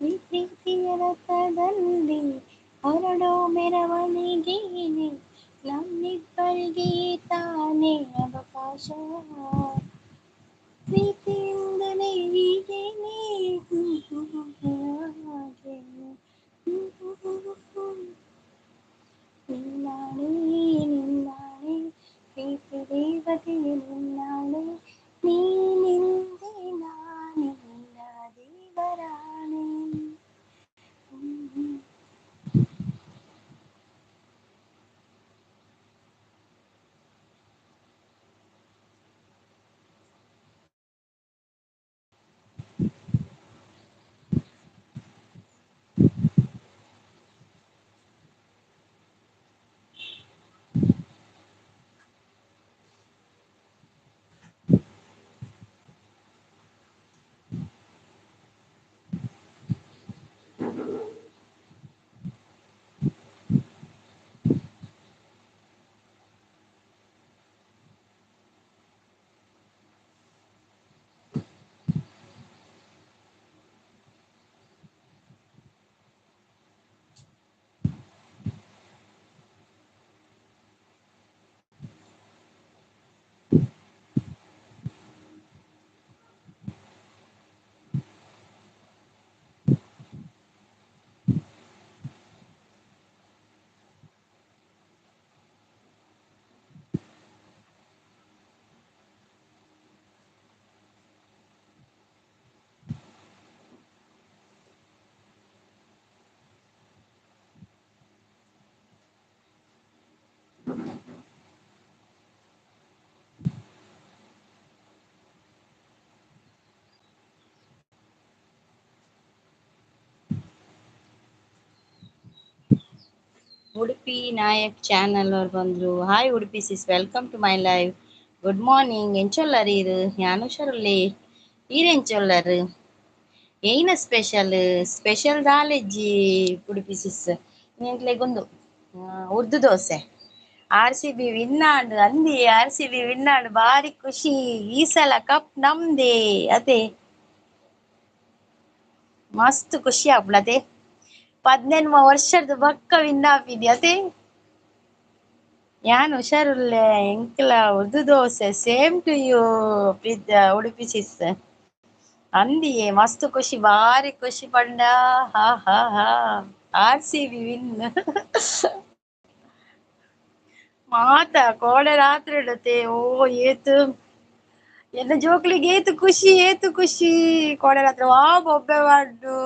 ಈ ಪ್ರೀತಿಯ ರಥದಲ್ಲಿ ಹೊರಡೋ ಮೆರವಣಿಗೆನೆ, ನಮ್ಮಿಬ್ಬರಿಗೆ ತಾನೇ ಅವಕಾಶ. ಪ್ರೀತಿಯಿಂದಲೇ ಹೀಗೇನೆ ಹಾಗೇನೆ. ನಿನ್ನಾಣೆ ನಿನ್ನಾಣೆ ಪ್ರೀತಿ ದೇವತೆಯು ನಿನ್ನಾಣೆ, ನೀನಿಂದೆ ನಾನಿಲ್ಲ ದೇವರಾಣೆ. ಉಡುಪಿ ನಾಯಕ್ ಚಾನಲ್ ಅವ್ರು ಬಂದರು. Hi Udupi sis, welcome to my live. Good morning. ಎಂಚೊಲ್ಲರ್ ಈರು? ಯಾನ್ ಹುಷಾರುಲ್ಲೆ, ಈರ್ ಎಂಚೊಲ್ಲರ್? ಏನ ಸ್ಪೆಷಲ್? ಸ್ಪೆಷಲ್ ದಾಲೆಜ್ಜಿ ಉಡುಪಿ ಸಿಸ್, ನಿಂಕ್ಲೆಗೊಂದು ಉರ್ದು ದೋಸೆ. ಆರ್ ಸಿ ಬಿ ವಿನ್ನಾಂಡ್ ಅಂದಿ, ಆರ್ ಸಿ ಬಿ ವಿನ್ನಾಂಡ್, ಬಾರಿ ಖುಷಿ. ಈ ಸಲ ಕಪ್ ನಮ್ದೇ ಅದೇ, ಮಸ್ತ್ ಖುಷಿ ಆಪುಂಡು. 18 ವರ್ಷದ ಬೊಕ್ಕ ವಿನ್ ಆಪಿನಿ ಅತೆ. ಯಾನ್ ಹುಷಾರುಲ್ಲೆ, ಎಂಕ್ಲ Urdu dosa. Same to you Udupi sis. ಅಂದಿಯೇ ಮಸ್ತ್ ಖುಷಿ, ಬಾರಿ ಖುಷಿ ಪಂಡ. ಹಾ ಹಾ ಹಾ, ಆರ್ ಸಿ ಬಿ ವಿನ್. ಮಾತ ಕೋಡೆ ರಾತ್ರಿ ಇಡತ್ತೆ. ಓ ಏತು ಎನ್ನ ಜೋಕ್ಲಿಗೆ ಏತು ಖುಷಿ, ಏತು ಖುಷಿ. ಕೋಡೆ ರಾತ್ರಿ ವಾ ಬೊಬ್ಬೆ ಮಾಡು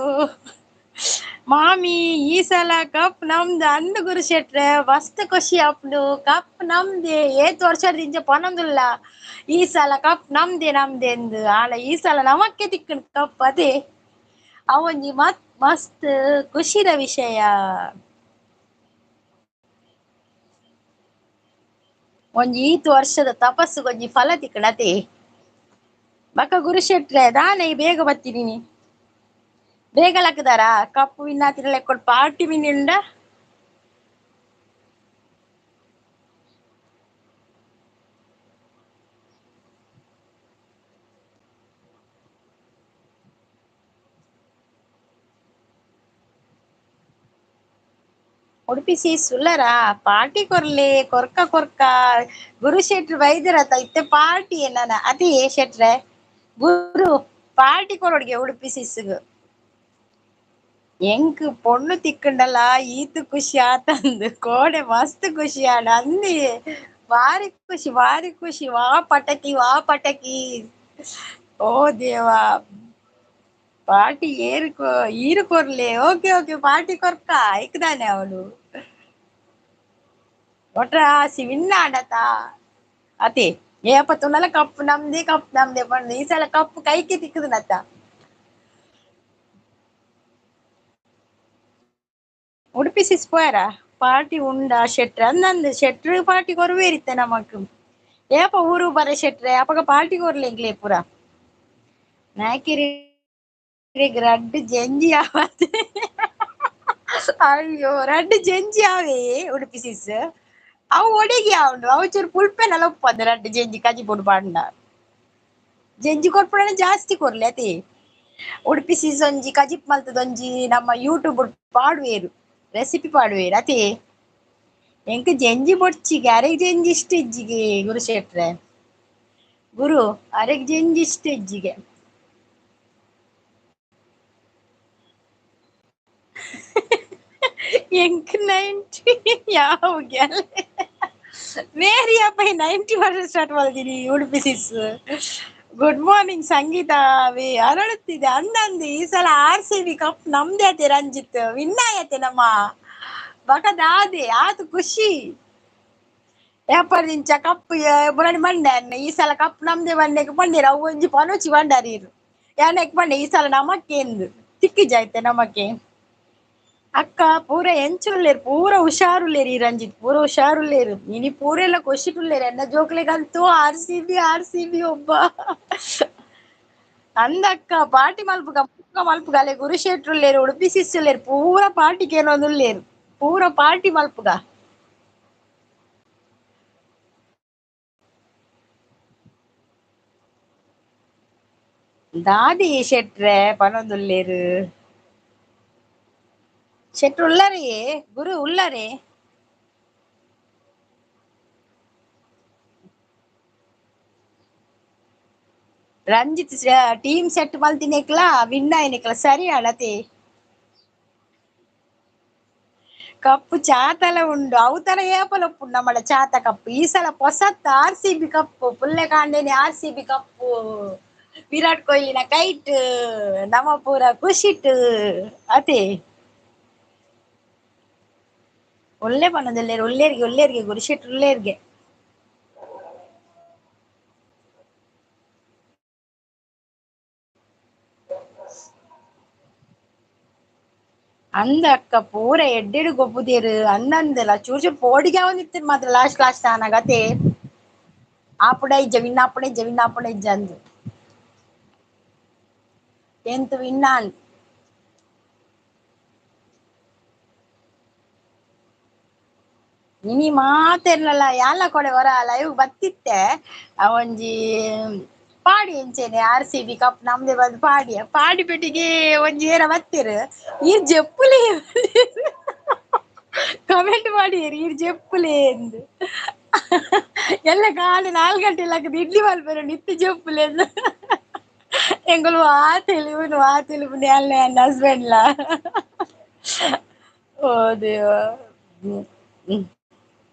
ಮಾಮಿ, ಈ ಸಲ ಕಪ್ ನಮ್ದು ಅಂದು ಗುರು ಶೆಟ್ರೆ. ಮಸ್ತ್ ಖುಷಿ ಆಪುಂಡು, ಕಪ್ ನಮ್ದೆ. ಏತ್ ವರ್ಷದಿಂಚ ಪನೊಂದುಲ್ಲ ಈ ಸಲ ಕಪ್ ನಮ್ದೆ ನಮ್ದೆ ಎಂದು. ಆಂಡ ಈ ಸಲ ನಮಕ್ಕೆ ತಿಕ್ಕುಂಡು ಕಪ್ ಅದೇ, ಅವೊಂಜಿ ಮತ್ ಮಸ್ತ್ ಖುಷಿದ ವಿಷಯ. ಒಂಜಿ ಈತ್ ವರ್ಷದ ತಪಸ್ಸು ಒಂಜಿ ಫಲ ತಿಕ್ಕಣತೆ. ಬಕ್ಕ ಗುರು ಶೆಟ್ರೆ ದಾನೆ ಬೇಗ ಬತ್ತೀನಿ, ಬೇಗ ಲಕ್ಕದಾರ ಕಪ್ಪು ವಿನ್ ಆತಿನ ಪಾರ್ಟಿ ವಿನ್ ಉಂಡ. ಉಡುಪಿ ಸೀಸ್ ಉಲ್ಲರಾ ಪಾರ್ಟಿ ಕೊರ್ಲೆ, ಕೊರ್ಕ ಕೊರ್ಕ ಗುರು ಶೆಟ್ರು ಬೈದಿರತ ಇತ್ತೆ ಪಾರ್ಟಿ ಏನಾನ ಅದೇ ಶೆಟ್ರೆ ಗುರು ಪಾರ್ಟಿ ಕೊರೊಡ್ಗೆ ಉಡುಪಿ ಸೀಸ್ಗು. ಎಂಕ್ ಪೊಣ್ಣು ತಿಕ್ಕಂಡಲ ಈತ್ ಖುಷಿ ಆತಂದು ಕೋಡೆ ಮಸ್ತ್ ಖುಷಿ ಆಡ ಅಂದಿ, ಬಾರಿ ಖುಷಿ ಬಾರಿ ಖುಷಿ. ವಾ ಪಟಕಿ ವಾ ಪಟಕಿ, ಓ ದೇವಾ ಪಾರ್ಟಿ ಏರು ಈರು ಕೊರ್ಲೆ. ಓಕೆ ಓಕೆ ಪಾರ್ಟಿ ಕೊರ್ಕ ಐಕ್ದಾನೆ ಅವಳು ಒಟ್ರಾಸಿ ವಿನ್ ಆಡತ ಅತಿ. ಏಪ ತುನಲ ಕಪ್ಪು ನಮ್ದೆ ಕಪ್ ನಮ್ದೆ ಪಂಡ, ಈ ಸಲ ಕಪ್ಪು ಕೈಗೆ ತಿಕ್ಕುದು ನತ್ತ. ಉಡುಪಿ ಸಿಸ್ ಪೋಯರ ಪಾರ್ಟಿ ಉಂಡ ಶೆಟ್ರೆ ಅಂದಂದು ಶೆಟ್ರು ಪಾರ್ಟಿ ಕೊರುವೇರಿತ್ತೆ ನಮಕ್. ಏಪ ಊರು ಬರ ಶೆಟ್ರೆ ಅಪಗ ಪಾರ್ಟಿ ಕೊರ್ಲೆ ಎಂಕ್ಲೆ ಪೂರ. ನಾಯ್ಕಿರಿ ರಡ್ಡು ಜಂಜಿ ಆವತ್, ಅಯ್ಯೋ ರಡ್ಡು ಜಂಜಿ ಆವೇ ಉಡುಪಿ ಸಿಸ್. ಅವು ಒಡೆಗೆ ಆವುಂಡು, ಅವು ಚೂರು ಪುಲ್ಪೆನಲ ಉಪ್ಪಂದು ರಡ್ಡು ಜಂಜಿ ಕಜಿ ಪೊಡು ಪಾಂಡ. ಜಂಜಿ ಕೊರ್ಪುಡನೆ ಜಾಸ್ತಿ ಕೊರ್ಲೆ ಅತೆ. ಉಡುಪಿ ಸೀಸೊಂಜಿ ಕಜಿಪ್ ಮಲ್ತದೊಂಜಿ ನಮ್ಮ ಯೂಟ್ಯೂಬ್ ಪಾಡುವೇರು ರೆಸಿಪಿ ಪಾಡುವೇರು ಅತೆ. ಎಂಕ್ ಜೆಂಜಿ ಬೊಡ್ಚಿಗೆ ಅರೆಗ್ ಜೆಂಜಿ ಇಷ್ಟ ಇಜ್ಜಿಗೆ ಗುರು ಶೆಟ್ರೆ, ಗುರು ಅರೆಗ್ ಜೆಂಜಿ ಇಷ್ಟ ಇಜ್ಜಿಗೆ. ಎಂಕ್ 90 ಯಾವ ಮೇರಿ ಅಪ್ಪ 90 ವರ್ಷ ಸ್ಟಾರ್ಟ್ ಮಾಡಿದೀನಿ ಉಡುಪಿ ಸಿಸ್. ಗುಡ್ ಮಾರ್ನಿಂಗ್ ಸಂಗೀತ ಅರಳುತ್ತಿದೆ ಅಂದಂದು. ಈ ಸಲ ಆರ್ ಸಿ ಬಿ ಕಪ್ ನಮ್ದೇ ಆತೆ ರಂಜಿತ್, ವಿನ್ ಆಯತೆ ನಮ್ಮ ಬಕದಾದೆ ಆತು ಖುಷಿ. ಏಪದಿಂಚ ಕಪ್ ಬುರಣಿ ಮಂಡೆ ಈ ಸಲ ಕಪ್ ನಮ್ದೇ ಬಂಡೆಗೆ ಪಂಡೇರು ಅವು ಒಂಜಿ ಪನೋಚಿ ಬಂಡಾರೀರು ಯಾನಕ್ಕೆ ಪಂಡೆ ಈ ಸಲ ನಮಕ್ಕೆ ಎಂದು ತಿಕ್ಕಿಜಾಯ್ತೆ ನಮಕ್ಕೆ. ಅಕ್ಕ ಪೂರ ಎಂಚುಲ್ಲೇರು ಪೂರ ಹುಷಾರುಲ್ಲೇರು ಈ ರಂಜಿತ್, ಪೂರ ಹುಷಾರುಲ್ಲೇರು ಇನಿ ಪೂರೆಲ್ಲ ಖುಷಿಟುಲ್ಲೇರು. ಎನ್ನ ಜೋಕ್ಲೆಗಂತೂ ಆರ್ ಸಿ ಬಿ ಒಬ್ಬ ಅಂದಕ್ಕ ಪಾರ್ಟಿ ಮಲ್ಪುಗ ಮುಕ್ಕ ಮಲ್ಪುಗ ಅಲ್ಲೇ ಗುರು ಶೆಟ್ರುಲ್ಲೇರು ಉಡುಪಿ ಸಿಸ್ಸುಲ್ಲೇರು ಪೂರ ಪಾರ್ಟಿಗೆ ಏನೊಂದುಲ್ಲೇರು ಪೂರ ಪಾರ್ಟಿ ಮಲ್ಪುಗ. ದಾದಿ ಶೆಟ್ರೆ ಪನೊಂದುಲ್ಲೇರು ಶೆಟ್ರು ಉಳ್ಳಾರಿ ಗುರು ಉಳ್ಳಾರಿ. ರಂಜಿತ್ ಟೀಮ್ ಸೆಟ್ ಮಲ್ತಿನೇಕ್ಲ ವಿನ್ ಆಯ್ನಿಕ್ಲ ಸರಿ ಅಳತೆ. ಕಪ್ಪು ಚಾತಲ ಉಂಡು ಅವು ತರ ಏಪಲೊಪ್ಪು ನಮ್ಮಡ ಚಾತ ಕಪ್ಪು. ಈ ಸಲ ಪೊಸತ್ ಆರ್ ಸಿ ಬಿ ಕಪ್ಪು ಪುಲ್ಲೆ ಕಾಂಡೇನಿ ಆರ್ ಸಿ ಬಿ ಕಪ್ಪು ವಿರಾಟ್ ಕೊಹ್ಲಿನ ಕೈಟ್ ನಮ್ಮ ಪೂರ ಖುಷಿಟ್ ಅತೆ. ಒಳ್ಳೆ ಪನೊಂದುಲ್ಲೇರು ಉಳ್ಳೇರಿಗೆ ಉಳ್ಳೇರಿಗೆ ಗುರುಶೆಟ್ ಉಳ್ಳೇರಿಗೆ. ಅಂದ ಅಕ್ಕ ಪೂರ ಎಡ್ಡೆಡು ಗೊಬ್ಬುದೇರು ಅಂದಂದಲ್ಲ ಚೂರು ಚೂರು ಪೋಡಿಗೆ ಅವನಿತ್ತು ಮಾತ್ರ ಲಾಸ್ಟ್ ಲಾಸ್ಟ್ ಆನಾಗತೆ ಆಪುಡ ಇಜ್ಜ ವಿನ್ ಆಪುಡ ಇಜ್ಜ ವಿನ್ ಆಪುಡ ಇಜ್ಜ ಅಂದು ಎಂತ ವಿನ್ನಾನ್. ಇನಿ ಮಾತೆರ್ನಲ್ಲ ಯಾಲ ಕೊಡೆ ಹೊರ ಲೈವ್ ಬತ್ತಿತ್ತೆ ಒಂಜಿ ಪಾಡಿ ಎಂಚೇನೆ ಆರ್ ಸಿ ಬಿ ಕಪ್ ನಮ್ದೆ ಬಂದು ಪಾಡಿ ಪಾಡಿ ಪೆಟ್ಟಿಗೆ ಒಂಜಿ ಏರ ಬತ್ತೀರು ಈರ್ ಜೆಪ್ಪುಲೆ ಕಮೆಂಟ್ ಮಾಡಿ ಈರ್ ಜೆಪ್ಪುಲೆ ಎಂದು ಎಲ್ಲ ಕಾಲು 4 ಗಂಟೆ ಲಾಕದ ಇಡ್ಲಿ ಮಲ್ಪೆರ ನಿತ್ಯ ಜೆಪ್ಪುಲೆ ಎಂದು ಎಂಗುಲು ಆ ತಿಳಿವು ಆ ತಿಳಿವು ಅಲ್ಲ ನನ್ನ ಹಸ್ಬೆಂಡ್ಲ. ಓ ದೇವ.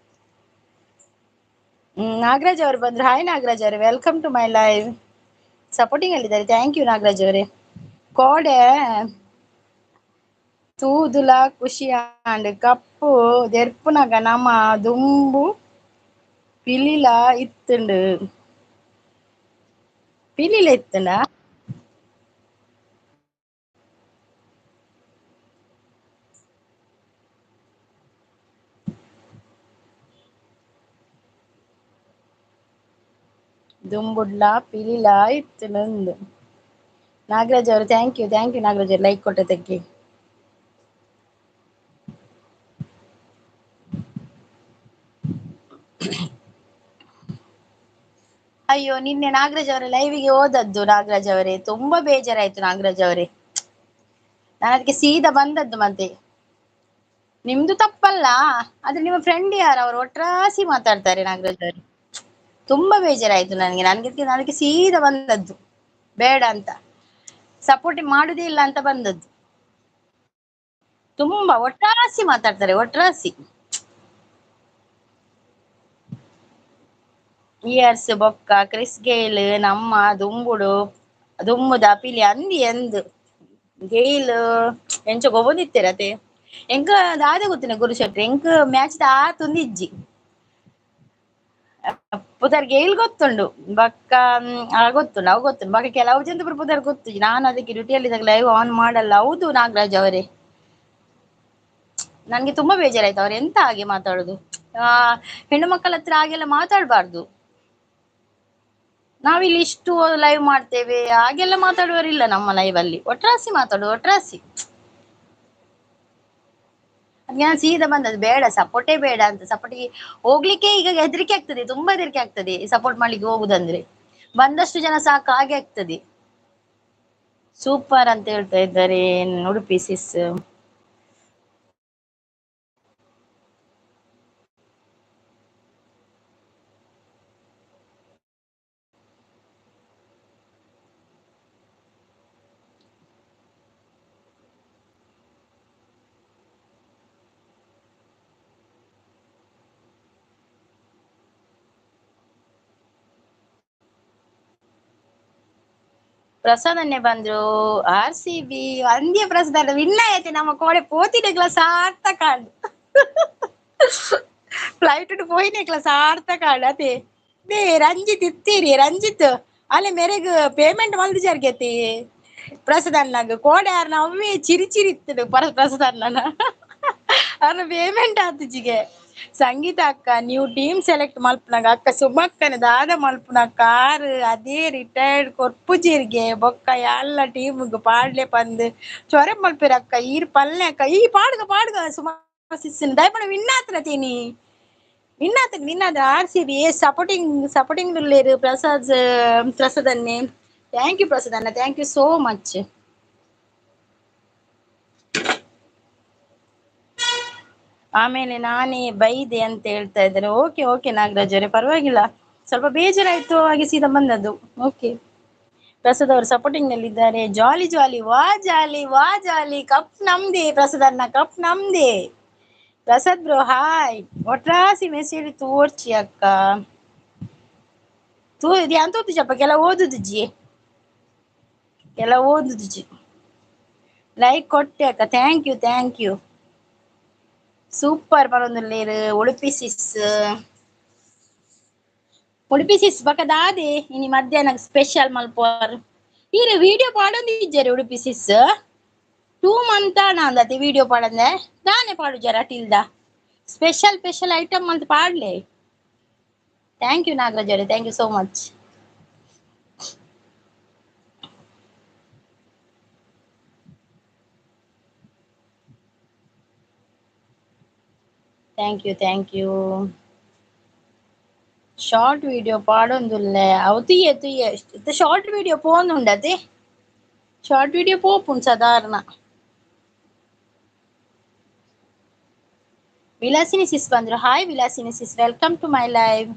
ನಾಗರಾಜ್ ಅವರು ಬಂದ್ರು. ಹಾಯ್ ನಾಗರಾಜ್ ಅವರೇ, welcome to my live. Supporting ಅಲ್ಲಿದ್ದಾರೆ, thank you Nagaraj ಅವರೇ. ಕೋಡೆ ತೂದುಲ ಖುಷಿ ಆಂಡ್ ಕಪ್ಪು ದೆರ್ಪುನಗ ನಮ್ಮ ದುಂಬು ಪಿಲಿಲ ಇತ್ತುಂಡು ಪಿಲಿಲ ಇತ್ತುಂಡ. ದುಂಬುಡ್ಲ ಪಿಲಿಲ ಇತ್ತುಂಡು. ನಾಗರಾಜ್ ಅವರು thank you thank you Nagaraj ಅವರು ಲೈಕ್ ಕೊಟ್ಟದಕ್ಕೆ. ಅಯ್ಯೋ ನಿನ್ನೆ ನಾಗರಾಜ್ ಅವರೇ ಲೈವಿಗೆ ಹೋದದ್ದು ನಾಗರಾಜ್ ಅವರೇ, ತುಂಬಾ ಬೇಜಾರಾಯ್ತು ನಾಗರಾಜ್ ಅವರೇ. ನಾನು ಅದಕ್ಕೆ ಸೀದಾ ಬಂದದ್ದು. ಮತ್ತೆ ನಿಮ್ದು ತಪ್ಪಲ್ಲ, ಆದ್ರೆ ನಿಮ್ಮ ಫ್ರೆಂಡ್ ಯಾರು ಅವರು ಒಟ್ರಾಸಿ ಮಾತಾಡ್ತಾರೆ ನಾಗರಾಜ್ ಅವರೇ, ತುಂಬಾ ಬೇಜಾರಾಯ್ತು ನನಗೆ. ನನಗೆ ಸೀದಾ ಬಂದದ್ದು, ಬೇಡ ಅಂತ, ಸಪೋರ್ಟ್ ಮಾಡುದೇ ಇಲ್ಲ ಅಂತ ಬಂದದ್ದು. ತುಂಬಾ ಒಟ್ರಾಸಿ ಮಾತಾಡ್ತಾರೆ, ಒಟ್ರಾಸಿ. ಇಯರ್ಸ್ ಬೊಕ್ಕ ಕ್ರಿಸ್ ಗೇಲ್ ನಮ್ಮ ದುಂಬುಡು ದುಮ್ಮುದ ಪಿಲಿ ಅಂದಿ ಎಂದ್ ಗೇಲ್ ಎಂಚ ಗೊಬ್ಬೊಂದಿತ್ತೆರತೆ ಎಂಕ ದಾದೆ ಗೊತ್ತಿನ ಗುರು ಶೆಟ್ಟಿ ಎಂಕ್ ಮ್ಯಾಚ್ ಆ ತುಂದಿಜ್ಜಿ ಪುದರ್ ಗೇಲ್ ಗೊತ್ತುಂಡು ಬಕ್ಕ ಗೊತ್ತುಂಡು ಅವು ಗೊತ್ತುಂಡು ಬಕ್ಕ ಕೆಲವು ಜನ ಪುದರ್ ಗೊತ್ತು. ನಾನು ಅದಕ್ಕೆ ಡ್ಯೂಟಿಯಲ್ಲಿ ಲೈವ್ ಆನ್ ಮಾಡಲ್ಲ. ಹೌದು ನಾಗರಾಜ್ ಅವರೇ, ನನ್ಗೆ ತುಂಬಾ ಬೇಜಾರಾಯ್ತು ಅವ್ರು ಎಂತ ಹಾಗೆ ಮಾತಾಡುದು. ಹೆಣ್ಣು ಮಕ್ಕಳ ಹತ್ರ ಹಾಗೆಲ್ಲ ಮಾತಾಡ್ಬಾರ್ದು. ನಾವಿಲ್ಲಿ ಇಷ್ಟು ಲೈವ್ ಮಾಡ್ತೇವೆ ಹಾಗೆಲ್ಲ ಮಾತಾಡುವರಿಲ್ಲ ನಮ್ಮ ಲೈವ್ ಅಲ್ಲಿ. ಒಟ್ರಾಸಿ ಮಾತಾಡುದು, ಒಟ್ರಾಸಿ. ನಾನು ಸೀದಾ ಬಂದದ್ದು, ಬೇಡ ಸಪೋರ್ಟೇ ಬೇಡ ಅಂತ. ಸಪೋರ್ಟಿಗೆ ಹೋಗ್ಲಿಕ್ಕೆ ಈಗ ಹೆದರಿಕೆ ಆಗ್ತದೆ, ತುಂಬಾ ಹೆದರಿಕೆ ಆಗ್ತದೆ ಸಪೋರ್ಟ್ ಮಾಡ್ಲಿಕ್ಕೆ ಹೋಗುದಂದ್ರೆ. ಬಂದಷ್ಟು ಜನ ಸಾಕು ಹಾಗೆ ಆಗ್ತದೆ. ಸೂಪರ್ ಅಂತ ಹೇಳ್ತಾ ಇದ್ದಾರೆ ಉಡುಪಿ ಸಿಸ್. ಪ್ರಸಾದನ್ನೇ ಬಂದ್ರು ಆರ್ ಸಿ ಬಿ ಅಂದ್ಯ ಪ್ರಸಾದ ವಿನ್ ಆಯ್ತು ನಮ್ಮ ಕೋಡೆ ಪೋತಿನೆಗ್ಲ ಸಾರ್ಥಕ ಫ್ಲೈಟ್ ಪೋಯಿನೆಗ್ಲ ಸಾರ್ಥಕ ಅದೇ they Ranjith ಇತ್ತೀರಿ ರಂಜಿತ್ ಅಲ್ಲೇ ಮೇರೆಗ್ ಪೇಮೆಂಟ್ ಮಲ್ದು ಜರ್ಗೆತಿ ಪ್ರಸಾದಣ್ಣಗ್ ಕೋಡೆ ಆರ್ನ ಅವೇ ಚಿರಿ ಚಿರಿ ಇತ್ತು ಪ್ರಸಾದಣ್ಣನ ಅರ್ನ ಪೇಮೆಂಟ್ ಆತುಜಿಗೆ. ಸಂಗೀತ ಅಕ್ಕ ನೀವು ಟೀಮ್ ಸೆಲೆಕ್ಟ್ ಮಲ್ಪುನಾಗ ಅಕ್ಕ ಸುಮಕ್ಕನ ದಾದ ಮಲ್ಪುನ ಕಾರ್ ಅದೇ ರಿಟೈರ್ಡ್ ಕೊರ್ಪುಜೀರಿಗೆ ಬೊಕ್ಕ ಎಲ್ಲ ಟೀಮ್ಗ್ ಪಾಡ್ಲೆ ಪಂದ್ ಚೊರೆ ಮಲ್ಪೆರ್ ಅಕ್ಕ ಈರ್ ಪಲ್ಲೆ ಅಕ್ಕ ಈ ಪಾಡ್ಗ ಪಾಡ್ಗ ಸುಮಾ ಸಿಸ್ಸಿನ ದಯಪಣ ವಿನ್ನಾತ್ರ ತೀನಿ ವಿನ್ನಾತನ ವಿನ್ನಾತ್ರ R C B supporting supporting ಉಲ್ಲೇರು ಪ್ರಸಾದ್ ಪ್ರಸಾದ್ ಅನ್ನೆ. Thank you Prasad ಅಣ್ಣ, thank you so much. ಆಮೇಲೆ ನಾನೇ ಬೈದೆ ಅಂತ ಹೇಳ್ತಾ ಇದ್ದಾರೆ. ಓಕೆ ಓಕೆ ನಾಗರಾಜ್ ಅವರೇ, ಪರವಾಗಿಲ್ಲ, ಸ್ವಲ್ಪ ಬೇಜಾರಾಯ್ತು ಹಾಗೆ ಸೀದಾ ಬಂದದ್ದು. ಓಕೆ ಪ್ರಸಾದ್ ಅವರು ಸಪೋರ್ಟಿಂಗ್ ನಲ್ಲಿ ಇದ್ದಾರೆ. ಜಾಲಿ ಜಾಲಿ ವಾ ಜಾಲಿ ವಾ ಜಾಲಿ, ಕಪ್ ನಮ್ದೇ ಪ್ರಸಾದ್ ಅಣ್ಣ, ಕಪ್ ನಮ್ದೇ. ಪ್ರಸಾದ್ ಬ್ರೋ ಹಾಯ್, ಒಟ್ರಾಸಿ ಮೆಸೇಜ್ ತೋರ್ಚಿ ಅಕ್ಕ ತೂ ಅಂತ ಓದುಜಪ್ಪ ಕೆಲ ಓದುದುಜಿ ಕೆಲ ಓದುದುಜಿ. ಲೈಕ್ ಕೊಟ್ಟೆ ಅಕ್ಕ, thank you thank you. Super ಪರೊಂದುಲ್ಲೇರು Udupi ಸಿಸ್, ಉಡುಪಿ ಸಿಸ್ ಬಕದಾದೆ ಇನಿ ಮಧ್ಯಾಹ್ನ ಸ್ಪೆಷಲ್ ಮಲ್ಪೋರ್ ಈರೆ ವಿಡಿಯೋ ಪಾಡೊಂದಿಜ್ಜಾರೆ ಉಡುಪಿ ಸಿಸ್ 2 ಮಂತ್ ಅಂದತಿ ವಿಡಿಯೋ ಪಾಡಂದೆ ದಾನೆ ಪಾಡುಜಾರ ಅಟಿಲ್ದ ಸ್ಪೆಷಲ್ ಸ್ಪೆಷಲ್ ಐಟಮ್ ಅಂತ ಪಾಡ್ಲೆ. Thank you Nagaraj ಅವರೇ, thank you so much. Thank you thank you. Short video ಪಾಡೊಂದುಲ್ಲೆ ಅವು ತುಯ್ಯೆ ತುಯ್ಯೆ ಶಾರ್ಟ್ ವಿಡಿಯೋ ಪೋಂದುಂಡತೆ ಶಾರ್ಟ್ ವಿಡಿಯೋ ಪೋಪುಂಡು ಸಾಧಾರಣ. ವಿಲಾಸಿನಿ ಸಿಸ್ ಬಂದ್ರು, hi Vilasini sis, welcome to my live.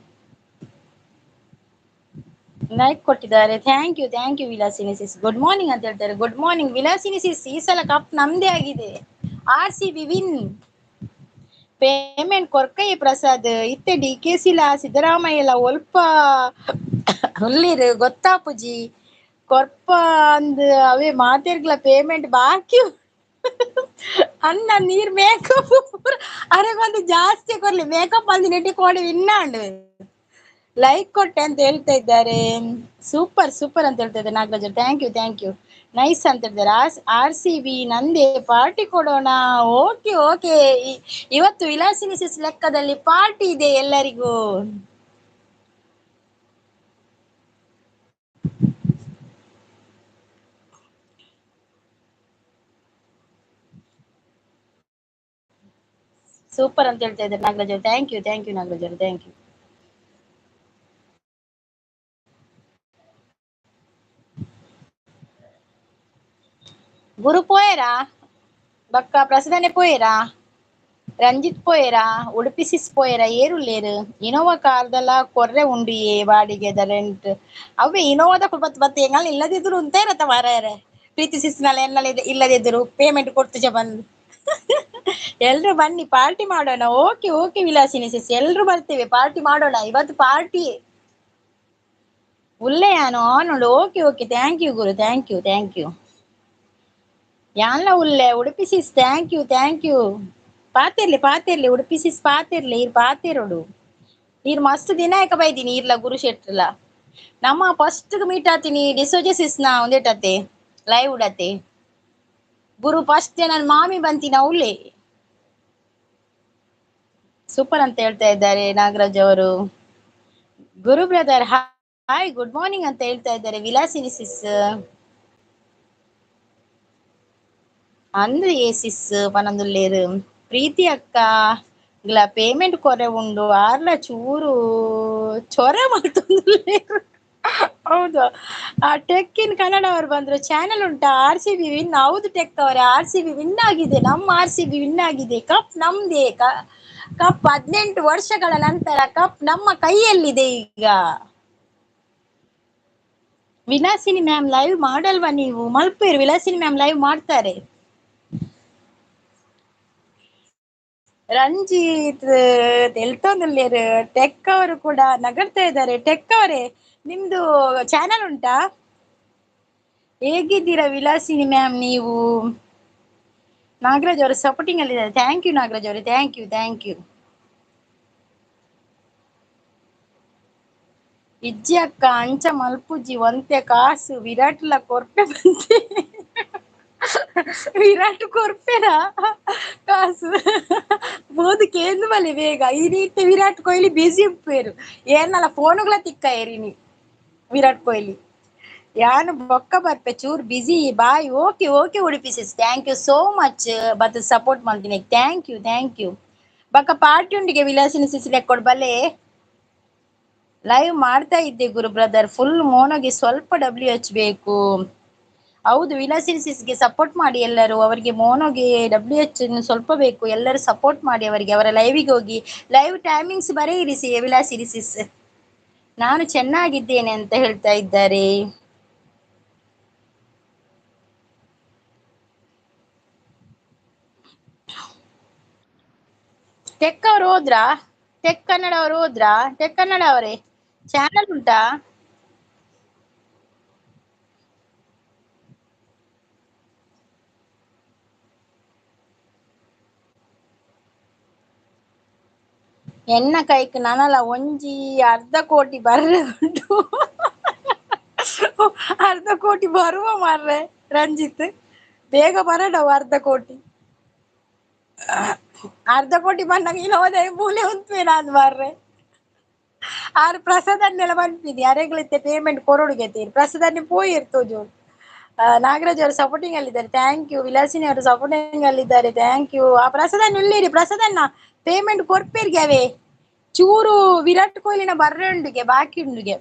Like ಕೊಟ್ಟಿದ್ದಾರೆ, thank you thank you Vilasini sis. Good morning ಅಂತ ಹೇಳ್ತಾರೆ, good morning Vilasini ಸಿಸ್. ಈ ಸಲ cup ನಮ್ದೇ ಆಗಿದೆ, R C B win. Payment ಕೊರ್ಕೈ Prasad ಇತ್ತೆ ಡಿ ಕೆ ಸಿಲ ಸಿದ್ದರಾಮಯ್ಯಲ ಒಲ್ಪ ಉಲ್ಲಿರು ಗೊತ್ತಾಪುಜಿ ಕೊರ್ಪ ಅಂದ್ ಅವೇ ಮಾತೆರ್ಗ್ಲ ಪೇಮೆಂಟ್ ಬಾಕಿ ಅನ್ನ ನೀರ್ ಮೇಕಪ್ ಅರೆಗೊಂದು ಜಾಸ್ತಿ ಕೊರ್ಲಿ ಮೇಕಪ್ ಅಂದ್ ನೆಟ್ಟಿ ಕೊಡಿ ವಿನ್ನಾಂಡ್. ಲೈಕ್ ಕೊಟ್ಟೆ ಅಂತ ಹೇಳ್ತಾ ಇದ್ದಾರೆ, ಸೂಪರ್ ಸೂಪರ್ ಅಂತ ಹೇಳ್ತಾ ಇದ್ದಾರೆ Nagaraj, thank you thank you. Nice ಅಂತ ಹೇಳ್ತಾರೆ. ಆರ್ ಸಿ ಬಿ ನಂದೇ ಪಾರ್ಟಿ ಕೊಡೋಣ. ಓಕೆ ಓಕೆ, ಇವತ್ತು ವಿಲಾಸಿನಿ ಸಿಸ್ ಲೆಕ್ಕದಲ್ಲಿ ಪಾರ್ಟಿ ಇದೆ ಎಲ್ಲರಿಗೂ. ಸೂಪರ್ ಅಂತ ಹೇಳ್ತಾ ಇದ್ದಾರೆ ನಾಗರಾಜ್ ಅವರು, thank you thank you Nagaraj ಅವರು, thank you. ಗುರು ಪೋಯರಾ ಬಕ್ಕ ಪ್ರಸದನೆ ಪೋಯರಾ ರಂಜಿತ್ ಪೋಯರಾ ಉಡುಪಿ ಸಿಸ್ ಪೋಯರಾ ಏರುಲ್ಲೇರು ಇನೋವಾ ಕಾರ್ದಲ್ಲ ಕೊರ್ರೆ ಉಂಡು ಏ ಬಾಡಿಗೆದ ರೆಂಟ್ ಅವೇ ಇನೋವಾದ ಬತ್ ಬತ್ ಎಂಗಲ್ ಇಲ್ಲದಿದ್ರು ಅಂತ ಇರತ್ತ ಮಾರಾಯರೆ ಪ್ರೀತಿ ಸಿಸ್ನಲ್ಲ ಎನ್ನಲ್ಲ ಇಲ್ಲದಿದ್ರು ಪೇಮೆಂಟ್ ಕೊಡ್ತುಜ ಬಂದು. ಎಲ್ರು ಬನ್ನಿ ಪಾರ್ಟಿ ಮಾಡೋಣ. ಓಕೆ ಓಕೆ ವಿಲಾಸಿನಿ ಸಿಸ್, ಎಲ್ರು ಬರ್ತೇವೆ ಪಾರ್ಟಿ ಮಾಡೋಣ ಇವತ್ತು ಪಾರ್ಟಿ. ಉಲ್ಲೆಯಾನು ಆನ್ okay okay thank you Guru, thank you thank you. ಯಾನ್ಲ ಉಲ್ಲೆ Udupi sis, thank you thank you. ಪಾತಿರ್ಲಿ ಪಾತಿರ್ಲಿ ಉಡುಪಿ ಸಿಸ್ ಪಾತಿರ್ಲಿ, ಇರ್ ಪಾತಿರೋಡು ನೀರ್ ಮಸ್ತ್ ದಿನ ಯಾಕ ಬೈದೀನಿ ಇರ್ಲ ಗುರು ಶೆಟ್ರಲ. ನಮ್ಮ ಫಸ್ಟ್ ಮೀಟ್ ಆತೀನಿ ಡಿಸೋಜೆ ಸಿಸ್ ನಾ ಒಂದೇಟತೆ ಲೈವ್ ಉಡತೆ ಗುರು ಫಸ್ಟ್ ನನ್ ಮಾಮಿ ಬಂತೀನಿ ಅವಳೇ. ಸೂಪರ್ ಅಂತ ಹೇಳ್ತಾ ಇದ್ದಾರೆ ನಾಗರಾಜ್ ಅವರು. ಗುರು ಬ್ರದರ್ ಹಾಯ್ ಗುಡ್ ಮಾರ್ನಿಂಗ್ ಅಂತ ಹೇಳ್ತಾ ಇದ್ದಾರೆ ವಿಲಾಸಿನಿ ಸಿಸ್. ಅಂದ್ರೆ ಏ ಸಿಸ್ ಪನಂದುಲ್ಲೇರು ಪ್ರೀತಿ ಅಕ್ಕ ಗ್ಲ ಪೇಮೆಂಟ್ ಕೊರೆ ಉಂಡು ಆರ್ಲ ಚೂರು ಚೊರೆ ಮಾಡ್ತೊಂದುಲ್ಲೇರು. ಹೌದು. ಆ ಟೆಕ್ ಇನ್ ಕನ್ನಡ ಅವರು ಬಂದ್ರು. ಚಾನೆಲ್ ಉಂಟಾ? ಆರ್ ಸಿ ಬಿ ವಿನ್. ಹೌದು ಟೆಕ್ ಅವರೇ, ಆರ್ ಸಿ ಬಿ ವಿನ್ ಆಗಿದೆ. ನಮ್ಮ ಆರ್ ಸಿ ಬಿ ವಿನ್ ಆಗಿದೆ. ಕಪ್ ನಮ್ದೇ. ಕಪ್ 18 ವರ್ಷಗಳ ನಂತರ ಕಪ್ ನಮ್ಮ ಕೈಯಲ್ಲಿದೆ ಈಗ. ವಿಲಾಸಿನಿ ಮ್ಯಾಮ್ ಲೈವ್ ಮಾಡಲ್ವಾ ನೀವು? ಮಲ್ಪೇರು ವಿಲಾಸಿನಿ ಮ್ಯಾಮ್ ಲೈವ್ ಮಾಡ್ತಾರೆ. ರಂಜಿತ್ ತೆಲ್ತೊಂದುಲ್ಲೇರು. ಟೆಕ್ ಅವರು ಕೂಡ ನಗಡ್ತಾ ಇದ್ದಾರೆ. ಟೆಕ್ ಅವರೇ, ನಿಮ್ದು ಚಾನೆಲ್ ಉಂಟಾ? ಹೇಗಿದ್ದೀರಾ ವಿಲಾಸಿನಿ ಮ್ಯಾಮ್ ನೀವು? ನಾಗರಾಜ್ ಅವರು ಸಪೋರ್ಟಿಂಗ್ ಅಲ್ಲಿ ಇದ್ದಾರೆ. Thank you Nagaraj ಅವರೇ, thank you thank you. ಇಜ್ಜಿ ಅಕ್ಕ ಅಂಚ ಮಲ್ಪುಜಿ ಒಂತೆ ಕಾಸು ವಿರಾಟ್ಲ ಕೊರ್ಪೆ ಬಂತೆ. ವಿರಾಟ್ ಕೊರ್ಪೆನ ಕಾಸು ಬೋದು ಕೇಂದ್ರ ಬಲೆ ಬೇಗ. ಈ ರೀತಿ ವಿರಾಟ್ ಕೊಹ್ಲಿ ಬಿಸಿ ಉಪ್ಪೇರು ಏನಲ್ಲ ಫೋನುಗಳ ತಿಕ್ಕ ಏರಿನಿ ವಿರಾಟ್ ಕೊಹ್ಲಿ. ಯಾನು ಬೊಕ್ಕ ಬರ್ಪೆ ಚೂರ್ busy. Bye. Okay okay Udupi sis, thank you so much. ಬತ್ ಸಪೋರ್ಟ್ ಮಾಡ್ತೀನಿ. Thank you thank you. ಬಕ್ಕ ಪಾರ್ಟಿ ಉಂಡಿಗೆ ವಿಲಾಸಿನಿ ಸಿಸ್ ಲೆಕ್ಕೊಡ್ ಬಲೆ. ಲೈವ್ ಮಾಡ್ತಾ ಇದ್ದೆ ಗುರು ಬ್ರದರ್. ಫುಲ್ ಮೋನೋಗೆ ಸ್ವಲ್ಪ ಡಬ್ಲ್ಯೂ ಎಚ್ ಬೇಕು. ಹೌದು, ವಿಲಾಸಿನಿ ಸಿಸ್ಗೆ ಸಪೋರ್ಟ್ ಮಾಡಿ ಎಲ್ಲರೂ. ಅವರಿಗೆ ಮೋನೋಗೆ ಡಬ್ಲ್ಯೂ ಎಚ್ ಸ್ವಲ್ಪ ಬೇಕು, ಎಲ್ಲರೂ ಸಪೋರ್ಟ್ ಮಾಡಿ ಅವರಿಗೆ. ಅವರ ಲೈವಿಗೆ ಹೋಗಿ ಲೈವ್ ಟೈಮಿಂಗ್ಸ್ ಬರೆಯಿರಿ ಸಿ ವಿಲಾಸಿನಿ ಸಿಸ್. ನಾನು ಚೆನ್ನಾಗಿದ್ದೇನೆ ಅಂತ ಹೇಳ್ತಾ ಇದ್ದಾರೆ. ಟೆಕ್ ಅವರು ಹೋದ್ರಾ? ಟೆಕ್ ಕನ್ನಡ ಅವರು ಹೋದ್ರಾ? ಟೆಕ್ ಕನ್ನಡ ಅವರೇ ಚಾನಲ್ ಉಂಟಾ? ಎನ್ನ ಕೈಕ್ ನನಲ ಒಂಜಿ ಅರ್ಧ ಕೋಟಿ ಬರ್ರೆ ಉಂಟು. ಅರ್ಧ ಕೋಟಿ ಬರುವ ಮಾರ್ರೆ ರಂಜಿತ್, ಬೇಗ ಬರಡವು ಅರ್ಧ ಕೋಟಿ. ಅರ್ಧ ಕೋಟಿ ಬಂದಾಗ ಇನ್ನು ಹೋದೆ ಮೂಲೆ ಉಂತ್ವೆ ನಾನು ಮಾರ್ರೆ. ಆರು ಪ್ರಸಾದನ್ನೆಲ್ಲ ಬಂದಿದ್ದೀನಿ ಅರೆಗಳಿತ್ತೆ ಪೇಮೆಂಟ್ ಕೊರೊಡುಗೆ ತೀರಿ ಪ್ರಸಾದನ್ನೇ ಪೋಯಿರ್ತೋಜು. ನಾಗರಾಜ್ ಅವರು ಸಪೋರ್ಟಿಂಗ್ ಅಲ್ಲಿದ್ದಾರೆ, thank you. Vilasini ಅವರು ಸಪೋರ್ಟಿಂಗ್ ಅಲ್ಲಿದ್ದಾರೆ, thank you. ಆ ಪ್ರಸಾದನ್ನ ಉಳ್ಳೇರಿ ಪ್ರಸಾದನ್ನ ಪೇಮೆಂಟ್ ಕೊರ್ಪೇರ್ಗೆ ಅವೇ ಚೂರು ವಿರಾಟ್ ಕೊಹ್ಲಿನ ಬರ್ರೆ ಉಂಡುಗೆ ಬಾಕಿ ಉಂಡುಗೆ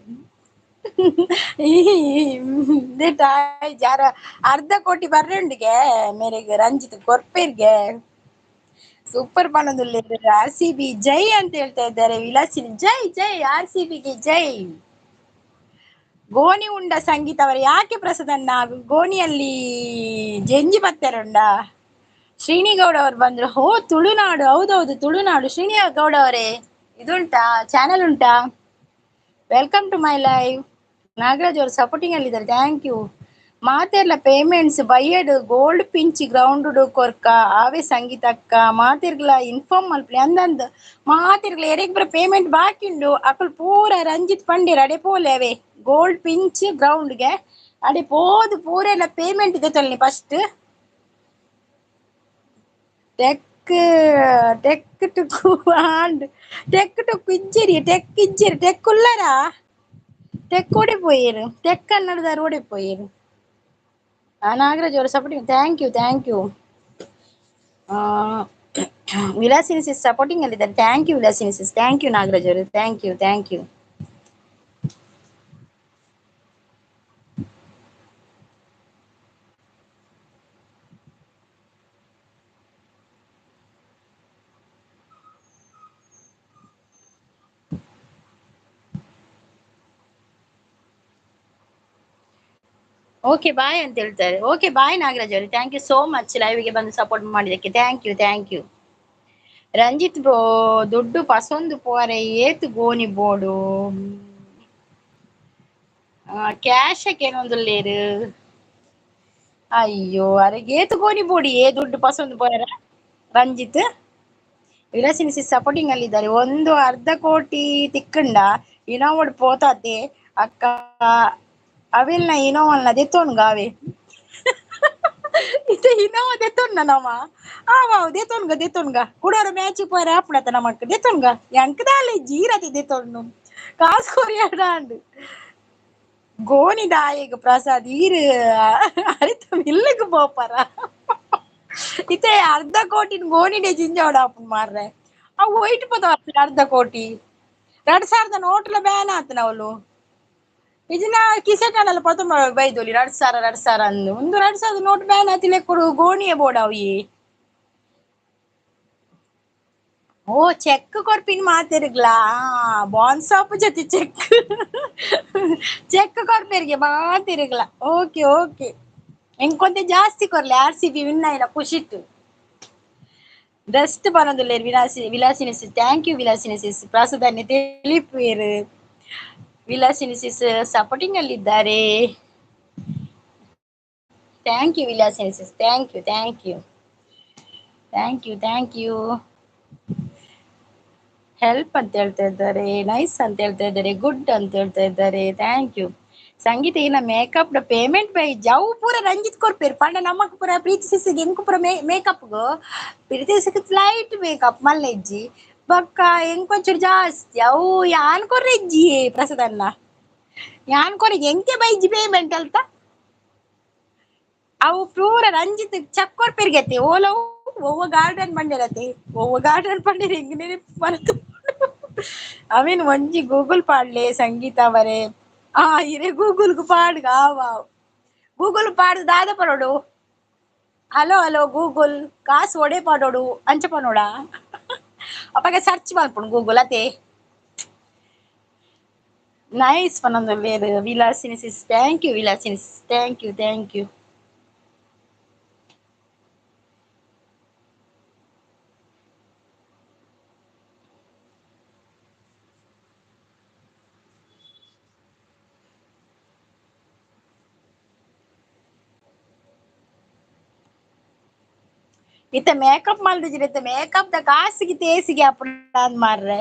ಜಾರ ಅರ್ಧ ಕೋಟಿ ಬರ್ರೆ ಉಂಡುಗೆ ಮೇರೆಗೆ ರಂಜಿತ್ ಕೊರ್ಪೇರ್ಗೆ. ಸೂಪರ್ ಪಣದುಲ್ಲೇರು. ಆರ್ ಸಿ ಬಿ ಜೈ ಅಂತ ಹೇಳ್ತಾ ಇದ್ದಾರೆ ವಿಲಾಸಿನಿ. ಜೈ ಜೈ ಆರ್ ಸಿ ಬಿಗೆ ಜೈ. ಗೋಣಿ ಉಂಡ ಸಂಗೀತ ಅವರು ಯಾಕೆ ಪ್ರಸಾದನ್ನ ಗೋಣಿಯಲ್ಲಿ ಜಂಜಿ ಬತ್ತಾರುಂಡ? ಶ್ರೀನಿಗೌಡ ಅವರು ಬಂದ್ರು. ಹೋ ತುಳುನಾಡು, ಹೌದೌದು ತುಳುನಾಡು. ಶ್ರೀನಿಗೌಡ ಅವರೇ ಇದುಂಟಾ ಚಾನೆಲ್ ಉಂಟಾ? Welcome to my live. Nagaraj ಅವರು ಸಪೋರ್ಟಿಂಗ್ ಅಲ್ಲಿದ್ದಾರೆ, thank you. ಮಾತೆರ್ಲ ಪೇಮೆಂಟ್ಸ್ ಬೈಯಡ್ ಗೋಲ್ಡ್ ಪಿಂಚ್ ಗ್ರೌಂಡ್ ಕೊರ್ಕ ಆವೆ ಸಂಗೀತಕ್ಕ ಮಾತಿರ್ಗ್ಲ ಇನ್ಫಾರ್ಮ್ ಮಲ್ಪಲೆ ಅಂದಂದ್ ಮಾತಿರ್ಗ್ಲ ಎರೆಗ್ ಪೇಮೆಂಟ್ ಬಾಕಿ ಉಂಡು ಅಕುಲ್ ಪೂರ ರಂಜಿತ್ ಪಂಡೇರ್ ಅಡೆ ಪೋಲೆ ಅವೇ ಗೋಲ್ಡ್ ಪಿಂಚ್ ಗ್ರೌಂಡ್ಗೆ ಅಡೆ ಪೋದು ಪೂರ ಎಲ್ಲ ಪೇಮೆಂಟ್ ಇದೆ ತೊಲ್ನಿ ಫಸ್ಟ್. ಟೆಕ್ ಟೆಕ್ ಟುಕು ಆಂಡ್ ಟೆಕ್ ಟುಕು ಇಜ್ಜಿರಿ ಟೆಕ್ ಇಜ್ಜಿರಿ ಟೆಕ್ ಉಲ್ಲರಾ ಟೆಕ್ ಓಡಿ ಪೋಯೇರು ಟೆಕ್ ಕನ್ನಡದಾರು ಓಡಿ ಪೋಯೇರು. ನಾಗರಾಜ್ ಅವರು supporting, thank you thank you. Vilasini sis supporting ಅಲ್ಲಿದ್ದಾರೆ, thank you Vilasini sis, thank you Nagaraj ಅವರು, thank you thank you. Okay bye ಅಂತ ಹೇಳ್ತಾರೆ. ಓಕೆ ಬಾಯ್ ನಾಗರಾಜ್ ಅವರು, thank you so much ಲೈವ್ಗೆ ಬಂದು support ಮಾಡಿದ್ದಕ್ಕೆ, thank you thank you. Ranjith bro ದುಡ್ಡು ಪಸೊಂದು ಪೋರೆ ಏತು ಗೋಣಿ ಬೋಡು cash ಏನೊಂದುಲ್ಲೇರು. ಅಯ್ಯೋ ಅರೆ ಏತು ಗೋಣಿ ಬೋಡಿ ಏ ದುಡ್ಡು ಪಸೊಂದು ಪೋರ ರಂಜಿತ್. Vilasini sis supporting ಅಲ್ಲಿದ್ದಾರೆ. ಒಂದು ಅರ್ಧ ಕೋಟಿ ತಿಕ್ಕಂಡ ಇನೋವಡ್ ಪೋತಾತೆ ಅಕ್ಕ ಅವೆಲ್ಲ ಇನೋವಲ್ಲ ದೆತ್ತೊನ್ಗ ಅವೇ ಇತ್ತೆ ಇನೋವ ದೆತ್ತೊನ್ನ ನಮ ಆವ ದೆತ್ತೊನ್ಗ ದೆತ್ತೊನ್ಗ ಕುಡೋರ ಮ್ಯಾಚ್ ಪೋರ ಆಪುಣತ ನಮಕ್ ದೆತ್ತೊನ್ಗ ಎಂಕದಾಲೆ ಜೀರತಿ ದೆತ್ತೊನ್ನು ಕಾಸು ಕೊರಿಯಾಡ ಅಂಡು ಗೋಣಿ ದಾಯಗ ಪ್ರಸಾದ್ ಈರು ಅರಿತ ಮಿಲ್ಲುಗ್ ಪೋಪರ ಇತ್ತೆ ಅರ್ಧ ಕೋಟಿನ ಗೋಣಿಡೆ ಜಿಂಜೋಡ ಆಪುನ್ ಮಾರ್ರೆ ಅವು ಒಯ್ಟ್ ಪೋತ ಅರ್ಧ ಕೋಟಿ 2000 ನೋಟ್ಲ ಬ್ಯಾನ್ ಆತನ ಅವಳು. ಇಜಿನ ಕಿಸೆಟಾಣಲ್ಲ ಪತ್ತೊಂಬ ಬೈದೊಲಿ 2000 2000 ಅಂದು ಒಂದು 2000 ನೋಟ್ ಬ್ಯಾನ್ ಆತಿಲೆ ಕೊಡು ಗೋಣಿಯ ಬೋಡಾವು ಈ ಓ ಚೆಕ್ ಕೊರ್ಪಿನ ಮಾತೆರ್ಗ್ಲಾ ಬಾನ್ಸ್ ಆಪ್ ಜೊತೆ ಚೆಕ್ ಚೆಕ್ ಕೊರ್ಪೇರಿಗೆ ಮಾತೆರ್ಗ್ಲಾ ಓಕೆ ಓಕೆ ಎಂಕೊಂತೆ ಜಾಸ್ತಿ ಕೊರ್ಲೆ ಆರ್ ಸಿ ಬಿ ವಿನ್ ಆಯ್ನ ಖುಷಿಟ್ಟು ಬೆಸ್ಟ್ ಪನೊಂದುಲ್ಲೆರ್ Vilasini sis thank you Vilasini sis ಪ್ರಸಾದನ್ನೇ ತಿಳಿಪುವೆರ್ ವಿಲಾಸಿನಿ ಸಿಸ್ ಸಪೋರ್ಟಿಂಗ್ ಅಲ್ಲಿದ್ದಾರೆ thank you Vilasini sis thank you thank you thank you thank you help ಅಂತ ಹೇಳ್ತಾ ಇದ್ದಾರೆ ನೈಸ್ ಅಂತ ಹೇಳ್ತಾ ಇದ್ದಾರೆ ಗುಡ್ ಅಂತ ಹೇಳ್ತಾ ಇದ್ದಾರೆ thank you ಸಂಗೀತ ಇನ್ನ ಮೇಕಪ್ ಪೇಮೆಂಟ್ ಬೈ ಜವು ಪೂರ ರಂಜಿತ್ ಕೊರ್ಪೇರು ಪಂಡ ನಮಕ್ ಪೂರ ಪ್ರೀತಿ ಸಿಸಿಗೆ ಎಂಕು ಪೂರ ಮೇಕಪ್ ಪ್ರೀತಿ ಸಿಸ್ ಲೈಟ್ ಮೇಕಪ್ ಮಲ್ಲೆಜ್ಜಿ ಬೊಕ್ಕ ಎಂಕೊಂಚೂರು ಜಾಸ್ತಿ ಅವು ಯಾನ್ ಕೊರ್ರೆಜ್ಜಿ ಪ್ರಸಾದನ್ನ ಯಾನ್ ಕೊರ ಎಂಕೆ ಬೈಜಿ ಪೇಮೆಂಟ್ ಅಲ್ತ ಅವು ಪೂರ ರಂಜಿತ್ ಚಕ್ ಕೊರ್ಪೇರ್ಗೆತ್ತೆ ಓಲವು ಒವ್ವ ಗಾರ್ಡನ್ ಬಂಡಿರತ್ತೆ ಒವ್ವ ಗಾರ್ಡನ್ ಬಂಡಿರ ಹೆಂಗ್ ನೆನಪು ಮರೆತು ಅವೇನು ಒಂಜಿ ಗೂಗಲ್ ಪಾಡ್ಲೆ ಸಂಗೀತ ಅವರೇ ಆ ಇರೆ ಗೂಗಲ್ ಪಾಡ್ಗ ಆವ್ ಗೂಗಲ್ ಪಾಡ್ದು ದಾದ ಪಡೋಡು ಹಲೋ ಹಲೋ ಗೂಗಲ್ ಕಾಸು ಒಡೆ ಪಾಡೋಡು ಅಂಚ ಪನೋಡ ಅಪ್ಪಗೆ ಸರ್ಚ್ ಮಲ್ಪುಂಡು ಗೂಗಲ್ ಅತೆ ನೈಸ್ ಪನೊಂದುಲ್ಲೆರ್ Vilasini sis thank you Vilasini sis thank you thank you ಇತ್ತೆ ಮೇಕಪ್ ಮಲ್ದಿಜಿರ ಇತ್ತೆ ಮೇಕಪ್ the ಕಾಸಿಗೆ ತೇಸಿಗೆ ಅಪ್ಪುಂಡು ಮಾರ್ರೆ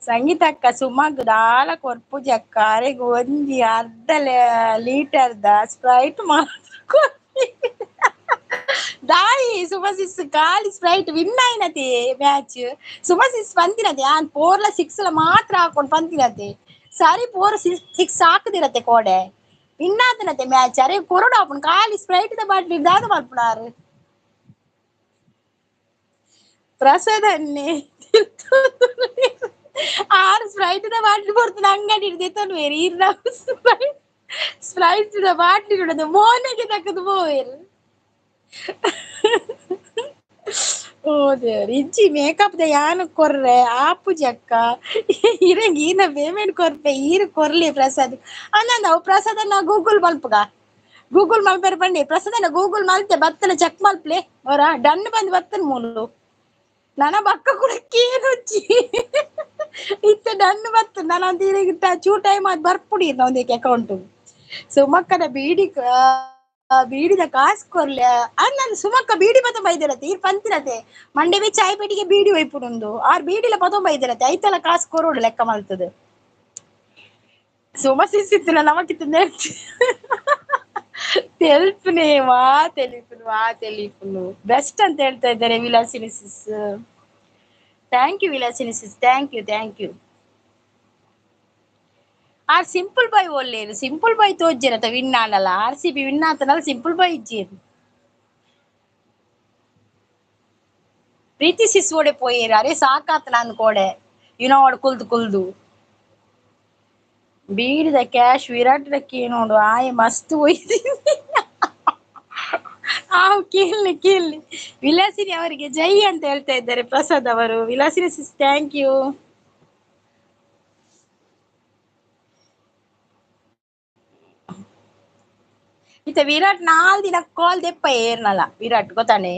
ಸಂಗೀತ ಅಕ್ಕ ಸುಮಗ್ ದಾಲ ಕೊರ್ಪುಜಿ ಅಕ್ಕ ಅರೆಗ್ ಒಂಜಿ ಅರ್ಧ ಲೀಟರ್ the Sprite ದಾಯಿ ಸುಮಸಿಸ್ ಖಾಲಿ ಸ್ಪ್ರೈಟ್ ವಿನ್ ಆಯ್ನತೆ ಮ್ಯಾಚ್ ಸುಮಸಿಸ್ ಪಂತಿನತೆ ಆನ್ ಪೋರ್ಲ ಸಿಕ್ಸ್ ಲ ಮಾತ್ರ ಹಾಕೊಂಡು ಪಂತಿನತೆ ಸರಿ ಪೋರ್ ಸಿಕ್ಸ್ ಹಾಕದಿರತ್ತೆ ಕೋಡೆ ವಿನ್ ಆತನತೆ ಮ್ಯಾಚ್ ಅರೆ ಕೊರಡು ಆಪುಂಡು ಖಾಲಿ ಸ್ಪ್ರೈಟ್ the bottle ದಾದ ಮಲ್ಪುನಾರು ಪ್ರಸಾದನ್ನೇ ಆರು ಸ್ಪ್ರೈಟ್ the bottle ಕೊಡ್ತಾನೆ ಅಂಗಡಿ ಹಿಡ್ದು ಬೇರೆ ಇರ್ನ ಸ್ಪ್ರೈಟ್ ಸ್ಪ್ರೈಟ್ the bottle ಇಡೋದು ಮೋನೆಗೆ ತಕ್ಕದು ಪೋವೇರು ಓ ದೇವ್ರೆ ಇಜ್ಜಿ ಮೇಕಪ್ the ಯಾನು ಕೊರ್ರೆ ಆಪುಜಿ ಅಕ್ಕ ಇರಂಗ್ ಈನ ಪೇಮೆಂಟ್ ಕೊರ್ಪೆ ಈರು ಕೊರ್ಲಿ ಪ್ರಸಾದ್ ಅಂದಂದ ಅವು ಪ್ರಸಾದನ್ನ ಗೂಗಲ್ ಮಲ್ಪುಗ ಗೂಗಲ್ ಮಲ್ಪೆರ್ ಪಂಡೆ ಪ್ರಸಾದನ ಗೂಗಲ್ ಮಲ್ತೆ ಬತ್ತನ ಚೆಕ್ ಮಲ್ಪ್ಲೆ ಅವರ ಡನ್ ಬಂದು ಬತ್ತನ ಮೂಲು ನನ್ನ ಬಕ್ಕ ಕೂಡ ಕೇನುಜ್ಜಿ ಇತ್ತೆ ಡನ್ ಬತ್ತು ನಾನು ಒಂದು ಚೂ ಟೈಮ್ ಅದು ಬರ್ಪುಡಿ ಒಂದಕ್ಕೆ ಅಕೌಂಟ್ ಸುಮಕ್ಕನ ಬೀಡಿ ಬೀಡಿದ ಕಾಸು ಕೊರ್ಲೆ ಅಂದ್ ಸುಮಕ್ಕ ಬೀಡಿ ಪತ ಬೈದಿರತ್ತೆ ಈರ್ ಪಂತಿರತ್ತೆ ಮಂಡೆ ಬಿ ಚಾಯ್ ಪೇಟಿಗೆ ಬೀಡಿ ಒಯ್ಪುಡುಂದು ಆರ್ ಬೀಡಿಲ ಪತ ಬೈದಿರತ್ತೆ ಐತಲ ಕಾಸು ಕೊರೋಡು ಲೆಕ್ಕ ಮಲ್ತದೆ ಸುಮ ಸಿಸಿತ್ತಿನ ನಮಕಿತ್ತ ತೆಲ್ಪುನೆ ವಾ ತೆಲಿಪುನು ವಾ ತೆಲಿಪುನು ಬೆಸ್ಟ್ ಅಂತ ಹೇಳ್ತಾ ಇದ್ದಾರೆ Vilasini sis thank you Vilasini sis thank you thank you are simple boy ಒಲ್ಲೇರು ಸಿಂಪಲ್ ಬಾಯ್ ತೋಜ್ಜಿರತ್ತ ವಿನ್ ಆನಲ್ಲ ಆರ್ ಸಿ ಬಿ ವಿನ್ ಆತನಲ್ಲ ಸಿಂಪಲ್ ಬಾಯ್ ಇಜ್ಜೇರು ಪ್ರೀತಿ ಸಿಸ್ ಓಡೆ ಪೋಯೇರು ಅರೆ ಸಾಕಾತ ನಾನು ಕೋಡೆ ಯುನೋ ಕುಲ್ದು ಕುಲ್ದು ಬೀಡಿದ ಕ್ಯಾಶ್ ವಿರಾಟ್ ರಕ್ಕಿ ನೋಡು ಆಯ್ ಮಸ್ತ್ ಒಯ್ದಿ ಆವ್ ಕೇಳಿ ಕೇಳಿ ವಿಲಾಸಿನಿ ಅವರಿಗೆ ಜೈ ಅಂತ ಹೇಳ್ತಾ ಇದ್ದಾರೆ ಪ್ರಸಾದ್ ಅವರು ವಿಲಾಸಿನಿ ಸಿಸ್ thank you ಇತ್ತ ವಿರಾಟ್ ನಾಲ್ ದಿನ ಕಾಲ್ ದೆಪ್ಪ ಏರ್ನಲ್ಲ ವಿರಾಟ್ ಗೊತ್ತಾನೆ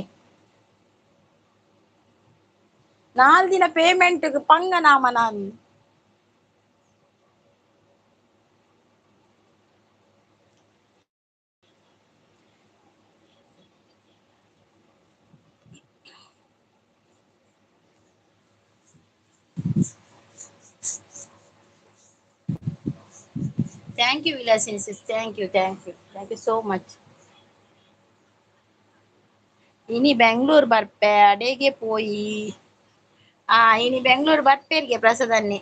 ನಾಲ್ ದಿನ ಪೇಮೆಂಟ್ ಪಂಗ ನಾಮ ನಾನು thank you Vilasini sis thank you thank you thank you so much ಇನಿ ಬೆಂಗಳೂರು ಬರ್ಪೆ ಅಡೆಗೆ ಪೋಯಿ ಆ ಇನಿ ಬೆಂಗಳೂರು ಬರ್ಪೇರಿಗೆ ಪ್ರಸಾದನ್ನೇ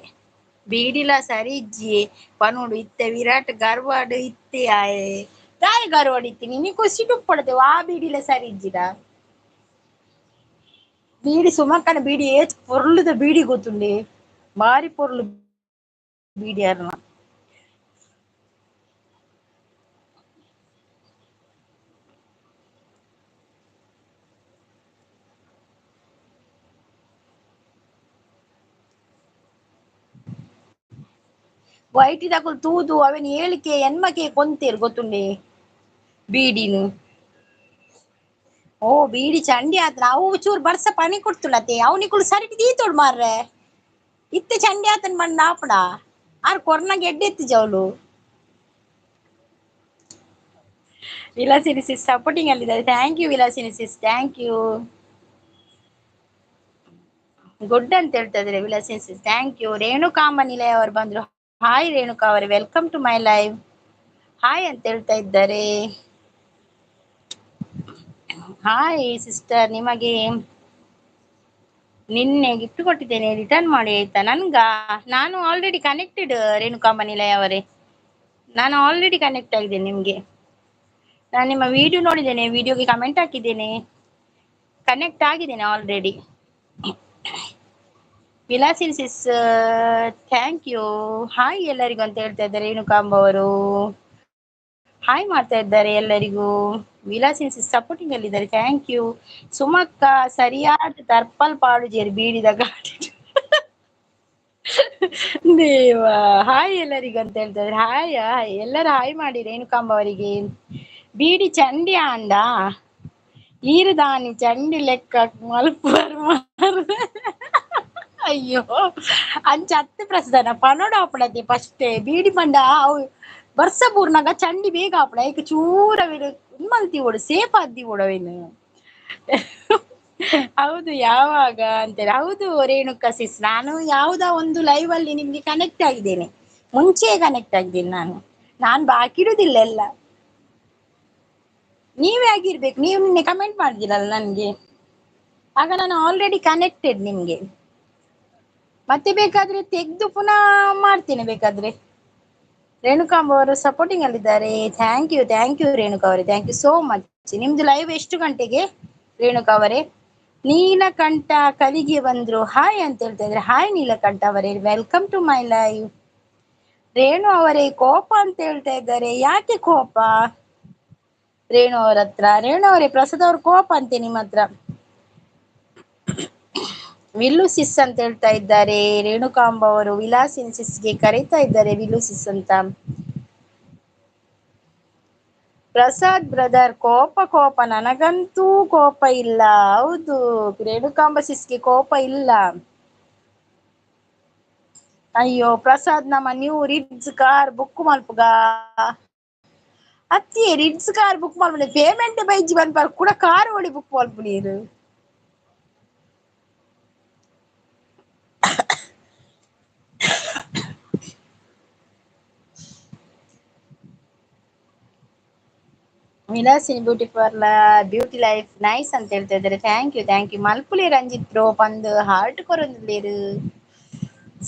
ಬೀಡಿಲ ಸರಿ ಇಜ್ಜಿ ಪನೋಡು ಇತ್ತೆ ವಿರಾಟ್ ಗರ್ವಾಡು ಇತ್ತೆ ಆಯೆ ದಾಯ ಗರ್ವಾಡು ಇತ್ತೆ ನಿನಿ ಖುಷಿ ಪಡತೆ ವಾ ಬೀಡಿಲ ಸರಿ ಇಜ್ಜಿಡ ಬೀಡಿ ಸುಮಕ್ಕನ ಬೀಡಿ ಏಚ್ ಪೊರ್ಲುದ ಬೀಡಿ ಗೊತ್ತುಂಡೆ ಬಾರಿ ಪೊರ್ಲು ಬೀಡಿ ಅರ್ನ ವೈಟಿ ದಕುಲು ತೂದು ಅವೆನ್ 7K 8K ಕೊಂತೇರು ಗೊತ್ತುಂಡೆ ಬೀಡಿನು. ಓ ಬೀಡಿ ಚಂಡಿ ಆತನ ಅವು ಚೂರು ಬರ್ಸ ಪನಿ ಕೊಡ್ತುಲತೆ ಅವು ನಿಕುಲು ಸರಿಟಿ ದೀತೋಡು ಮಾರ್ರೆ. ಇತ್ತೆ ಚಂಡಿ ಆತನ ಮಣ್ಣ ಆಪಡ ಆರ್ ಕೊರ್ನ ಗೆಡ್ಡೆ ಜವಲು. ವಿಲಾಸಿನಿ ಸಿಸ್ ಸಪೋರ್ಟಿಂಗ್ ಅಲ್ಲಿದ್ದಾರೆ, thank you Vilasini sis, thank you. Good ಅಂತ ಹೇಳ್ತಾ ಇದ್ದಾರೆ Vilasini sis, thank you. Renukamba Nilaya ಅವರು ಬಂದ್ರು, ಹಾಯ್ ರೇಣುಕಾ ಅವರೇ, welcome to my live, hi ಅಂತ ಹೇಳ್ತಾ ಇದ್ದಾರೆ. ಹಾಯ್ ಸಿಸ್ಟರ್, ನಿಮಗೆ ನಿನ್ನೆ ಗಿಫ್ಟ್ ಕೊಟ್ಟಿದ್ದೇನೆ, ರಿಟರ್ನ್ ಮಾಡಿ ಆಯ್ತಾ? ನನ್ಗ ನಾನು ಆಲ್ರೆಡಿ ಕನೆಕ್ಟೆಡ್ ರೇಣುಕಾಂಬ ನಿಲಯ ಅವರೇ, ನಾನು ಆಲ್ರೆಡಿ ಕನೆಕ್ಟ್ ಆಗಿದ್ದೇನೆ ನಿಮ್ಗೆ. ನಾನು ನಿಮ್ಮ ವಿಡಿಯೋ ನೋಡಿದ್ದೇನೆ, ವಿಡಿಯೋಗೆ ಕಮೆಂಟ್ ಹಾಕಿದ್ದೇನೆ, ಕನೆಕ್ಟ್ ಆಗಿದ್ದೇನೆ already. Vilasini sis thank you. Hi ಎಲ್ಲರಿಗೂ ಅಂತ ಹೇಳ್ತಾ ಇದ್ದಾರೆ ರೇಣುಕಾಂಬ ಅವರು, ಹಾಯ್ ಮಾಡ್ತಾ ಇದ್ದಾರೆ ಎಲ್ಲರಿಗೂ. ವಿಲಾಸಿನಿ ಸಿಸ್ ಸಪೋರ್ಟಿಂಗ್ ಅಲ್ಲಿದ್ದಾರೆ, thank you. ಸುಮಕ್ಕ ಸರಿಯಾದ ತರ್ಪಲ್ ಪಾಡು ಜೇರಿ ಬೀಡಿದ ಗಾಡಿ ದೇವ. ಹಾಯ್ ಎಲ್ಲರಿಗೂ ಅಂತ ಹೇಳ್ತಾ ಇದ್ದಾರೆ, ಹಾಯ್ ಹಾಯ್ ಎಲ್ಲರೂ ಹಾಯ್ ಮಾಡಿ ರೇಣುಕಾಂಬ ಅವರಿಗೆ. ಬೀಡಿ ಚಂಡಿ ಆಂಡ ಈರುದಾನಿ ಚಂಡಿ ಲೆಕ್ಕ ಮಲ್ಪುವರ್ ಮಾರು. ಅಯ್ಯೋ ಅಂಚ ಹತ್ತು ಪ್ರಸದನ ಪನೋಡ ಆಪಡತೆ ಫಸ್ಟೇ ಬೀಡಿ ಪಂಡ ಅವು ವರ್ಷ ಪೂರ್ಣಗ ಚಂಡಿ ಬೇಗ ಆಪಡ ಏಕ ಚೂರವಿಡು ಮಲ್ತಿ ಓಡು ಸೇಫ್ ಆದ್ದಿ ಓಡವೇನು. ಹೌದು ಯಾವಾಗ ಅಂತೇಳಿ. ಹೌದು ರೇಣುಕಾ ಸಿಸ್, ನಾನು ಯಾವುದೋ ಒಂದು ಲೈವ್ ಅಲ್ಲಿ ನಿಮ್ಗೆ ಕನೆಕ್ಟ್ ಆಗಿದ್ದೇನೆ, ಮುಂಚೆ ಕನೆಕ್ಟ್ ಆಗಿದ್ದೇನೆ ನಾನು. ನಾನು ಬಾಕಿ ಇಡುದಿಲ್ಲ ಎಲ್ಲ, ನೀವೇ ಆಗಿರ್ಬೇಕು. ನೀವು ನಿನ್ನೆ ಕಮೆಂಟ್ ಮಾಡಿದಿರಲ್ಲ ನನ್ಗೆ, ಆಗ ನಾನು ಆಲ್ರೆಡಿ ಕನೆಕ್ಟೆಡ್ ನಿಮ್ಗೆ. ಮತ್ತೆ ಬೇಕಾದ್ರೆ ತೆಗ್ದು ಪುನಃ ಮಾಡ್ತೇನೆ ಬೇಕಾದ್ರೆ. ರೇಣುಕಾಂಬ ಅವರು ಸಪೋರ್ಟಿಂಗ್ ಅಲ್ಲಿದ್ದಾರೆ, thank you thank you Renuka ಅವರೇ, thank you so much. ನಿಮ್ದು ಲೈವ್ ಎಷ್ಟು ಗಂಟೆಗೆ ರೇಣುಕಾ ಅವರೇ? ನೀಲಕಂಠ ಕಲಿಗೆ ಬಂದ್ರು, ಹಾಯ್ ಅಂತ ಹೇಳ್ತಾ ಇದ್ರೆ, ಹಾಯ್ ನೀಲಕಂಠ ಅವರೇ, welcome to my live. Renu ಅವರೇ ಕೋಪ ಅಂತ ಹೇಳ್ತಾ ಇದ್ದಾರೆ, ಯಾಕೆ ಕೋಪ ರೇಣು ಅವ್ರ ಹತ್ರ? ರೇಣು ಅವರೇ ಪ್ರಸಾದ್ ಅವ್ರ ಕೋಪ ಅಂತೆ ನಿಮ್ಮ ಹತ್ರ. ವಿಲ್ಲು ಸಿಸ್ ಅಂತ ಹೇಳ್ತಾ ಇದ್ದಾರೆ ರೇಣುಕಾಂಬ ಅವರು, ವಿಲಾಸಿನಿ ಸಿಸ್ಗೆ ಕರೀತಾ ಇದ್ದಾರೆ ವಿಲ್ಲು ಸಿಸ್ ಅಂತ. ಪ್ರಸಾದ್ ಬ್ರದರ್ ಕೋಪ ಕೋಪ, ನನಗಂತೂ ಕೋಪ ಇಲ್ಲ. ಹೌದು ರೇಣುಕಾಂಬ ಸಿಸ್ಗೆ ಕೋಪ ಇಲ್ಲ. ಅಯ್ಯೋ ಪ್ರಸಾದ್ ನಮ್ಮ ನ್ಯೂ ರಿಡ್ಜ್ ಕಾರ್ ಬುಕ್ ಮಲ್ಪುಗ ಅತ್ತಿ ರಿಡ್ಜ್ ಕಾರ್ ಬುಕ್ ಮಲ್ಪುನಿ ಪೇಮೆಂಟ್ ಬೈಜಿ ಬಂದ್ಪಾರ ಕೂಡ ಕಾರ್ ಓಡಿ ಬುಕ್ ಮಲ್ಪು ನೀರು. Vilasini beauty parlour beauty life nice ಅಂತ ಹೇಳ್ತಾ ಇದ್ದಾರೆ, thank you thank you. ಮಲ್ಪುಲಿ ರಂಜಿತ್ bro ಪಂದು ಹಾರ್ಟ್ ಕೊರೊಂದುಲ್ಲೇರು,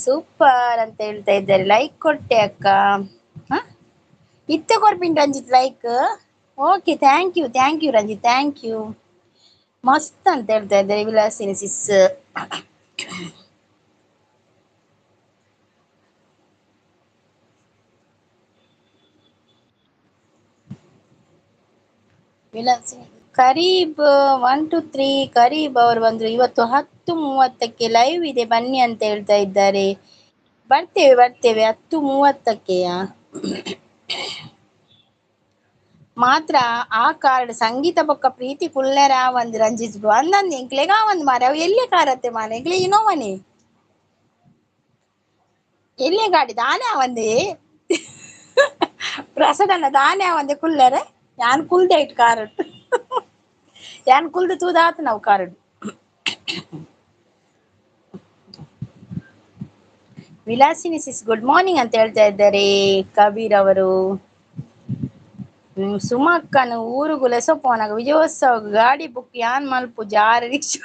ಸೂಪರ್ ಅಂತ ಹೇಳ್ತಾ ಇದ್ದಾರೆ. ಲೈಕ್ ಕೊಟ್ಟೆ ಅಕ್ಕ, ಹ ಇತ್ತೆ ಕೊರ್ಪಿನ್ Ranjith like, okay thank you thank you Ranjith thank you. ಮಸ್ತ್ ಅಂತ ಹೇಳ್ತಾ ಇದ್ದಾರೆ ವಿಲಾಸಿನಿ ಸಿಸ್. ವಿಲಾಸಿನಿ ಕರೀಬ್ 1 2 3 ಕರೀಬ್ ಅವರು ಬಂದ್ರು. ಇವತ್ತು 10:30ಕ್ಕೆ ಲೈವ್ ಇದೆ ಬನ್ನಿ ಅಂತ ಹೇಳ್ತಾ ಇದ್ದಾರೆ. ಬರ್ತೇವೆ ಬರ್ತೇವೆ 10:30ಕ್ಕೆಯಾ ಮಾತ್ರ. ಆ ಕಾರ್ಡ್ ಸಂಗೀತ ಬೊಕ್ಕ ಪ್ರೀತಿ ಕುಲ್ಲೆರ ಒಂದ್ ರಂಜಿತ್ ಬ್ರೋ ಅಂದಂದ್ ಎಂಕ್ಲೆಗ ಒಂದ್ ಮಾರೆ ಅವು ಎಲ್ಲೇ ಕಾರತ್ತೆ ಮಾರೆ ಎಂಕ್ಲೆ ಇನೋವನಿ ಎಲ್ಲೇ ಗಾಡಿ ದಾನೆ ಒಂದೇ ಪ್ರಸಾದಣ್ಣ ದಾನೆ ಒಂದೇ ಕುಲ್ಲೆರೆ ಯಾನ್ ಕುಲ್ದೆ it card ಯಾನ್ ಕುಲ್ದು ತೂದಾತ ನಾವು card. Vilasini sis good morning ಅಂತ ಹೇಳ್ತಾ ಇದ್ದಾರೆ ಕಬೀರ್ ಅವರು. ಸುಮಕ್ಕನ ಊರುಗು ಲೆಸಪೋನಾಗ ವಿಜಯೋತ್ಸವ ಗಾಡಿ ಬುಕ್ ಯಾನ್ ಮಲ್ಪು ಜಾರ ರಿಕ್ಷಾ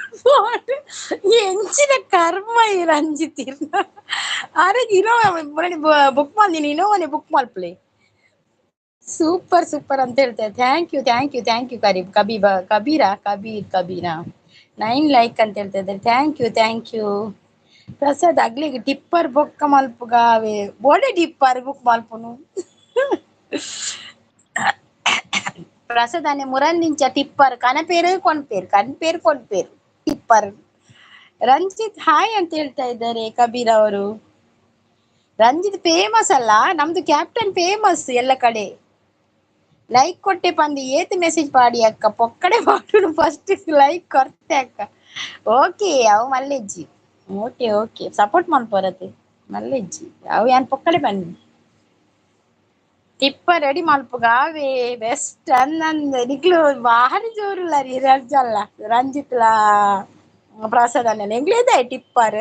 ಎಂಚಿನ ಕರ್ಮ ಈ ರಂಜಿತ್ ಅರೆ ಇನೋ ಬುಕ್ ಮಾಡ್ತೀನಿ ಇನೋವನೆ ಬುಕ್ ಮಲ್ಪಲೆ. ಸೂಪರ್ ಸೂಪರ್ ಅಂತ ಹೇಳ್ತಾರೆ, thank you thank you thank you ಕರೀಬ್ ಕಬೀಬ ಕಬೀರಾ ಕಬೀರ್ ಕಬೀರಾ 9 ಲೈಕ್ ಅಂತ ಹೇಳ್ತಾ ಇದ್ದಾರೆ, thank you thank you. Prasad ಅಗ್ಲಿಗೆ tipper ಬೊಕ್ಕ ಮಲ್ಪುಗಾವೆ ಬೋಡೆ ಟಿಪ್ಪರ್ ಬುಕ್ ಮಲ್ಪುನು ಪ್ರಸಾದ್ ಅನೆ ಮುರಂದಿಂಚ ಟಿಪ್ಪರ್ ಕನಪೇರು ಕೊನ್ಪೇರು ಕನ್ಪೇರು ಕೊನ್ಪೇರು ಟಿಪ್ಪರ್. ರಂಜಿತ್ ಹಾಯ್ ಅಂತ ಹೇಳ್ತಾ ಇದ್ದಾರೆ ಕಬೀರ್ ಅವರು. ರಂಜಿತ್ ಫೇಮಸ್ ಅಲ್ಲ, ನಮ್ದು ಕ್ಯಾಪ್ಟನ್ ಫೇಮಸ್ ಎಲ್ಲ ಕಡೆ. ಲೈಕ್ ಕೊಟ್ಟೆ ಪಂದು ಏತ್ ಮೆಸೇಜ್ ಪಾಡಿ ಅಕ್ಕ, ಪೊಕ್ಕಡೆ ಪಾಡು ಫಸ್ಟ್ ಲೈಕ್ ಕೊರ್ತೆ ಅಕ್ಕ. ಓಕೆ ಅವು ಮಲ್ಲೆಜ್ಜಿ, ಓಕೆ ಓಕೆ ಸಪೋರ್ಟ್ ಮಲ್ಪರತೆ ಮಲ್ಲೆಜ್ಜಿ. ಅವು ಯಾನ್ ಪೊಕ್ಕಡೆ ಬನ್ನಿ ತಿಪ್ಪ ರೆಡಿ ಮಲ್ಪುಗ ಅವೇ ಬೆಸ್ಟ್ ಅಂದಂದ್ ನಿಕ್ಲು ಬಾರಿ ಜೋರುಲ್ಲ ರೀ ರಜಲ್ಲ ರಂಜಿತ್ಲಾ ಪ್ರಸಾದ್ ಅಣ್ಣ ಎಂಗ್ಲೇದ tipper.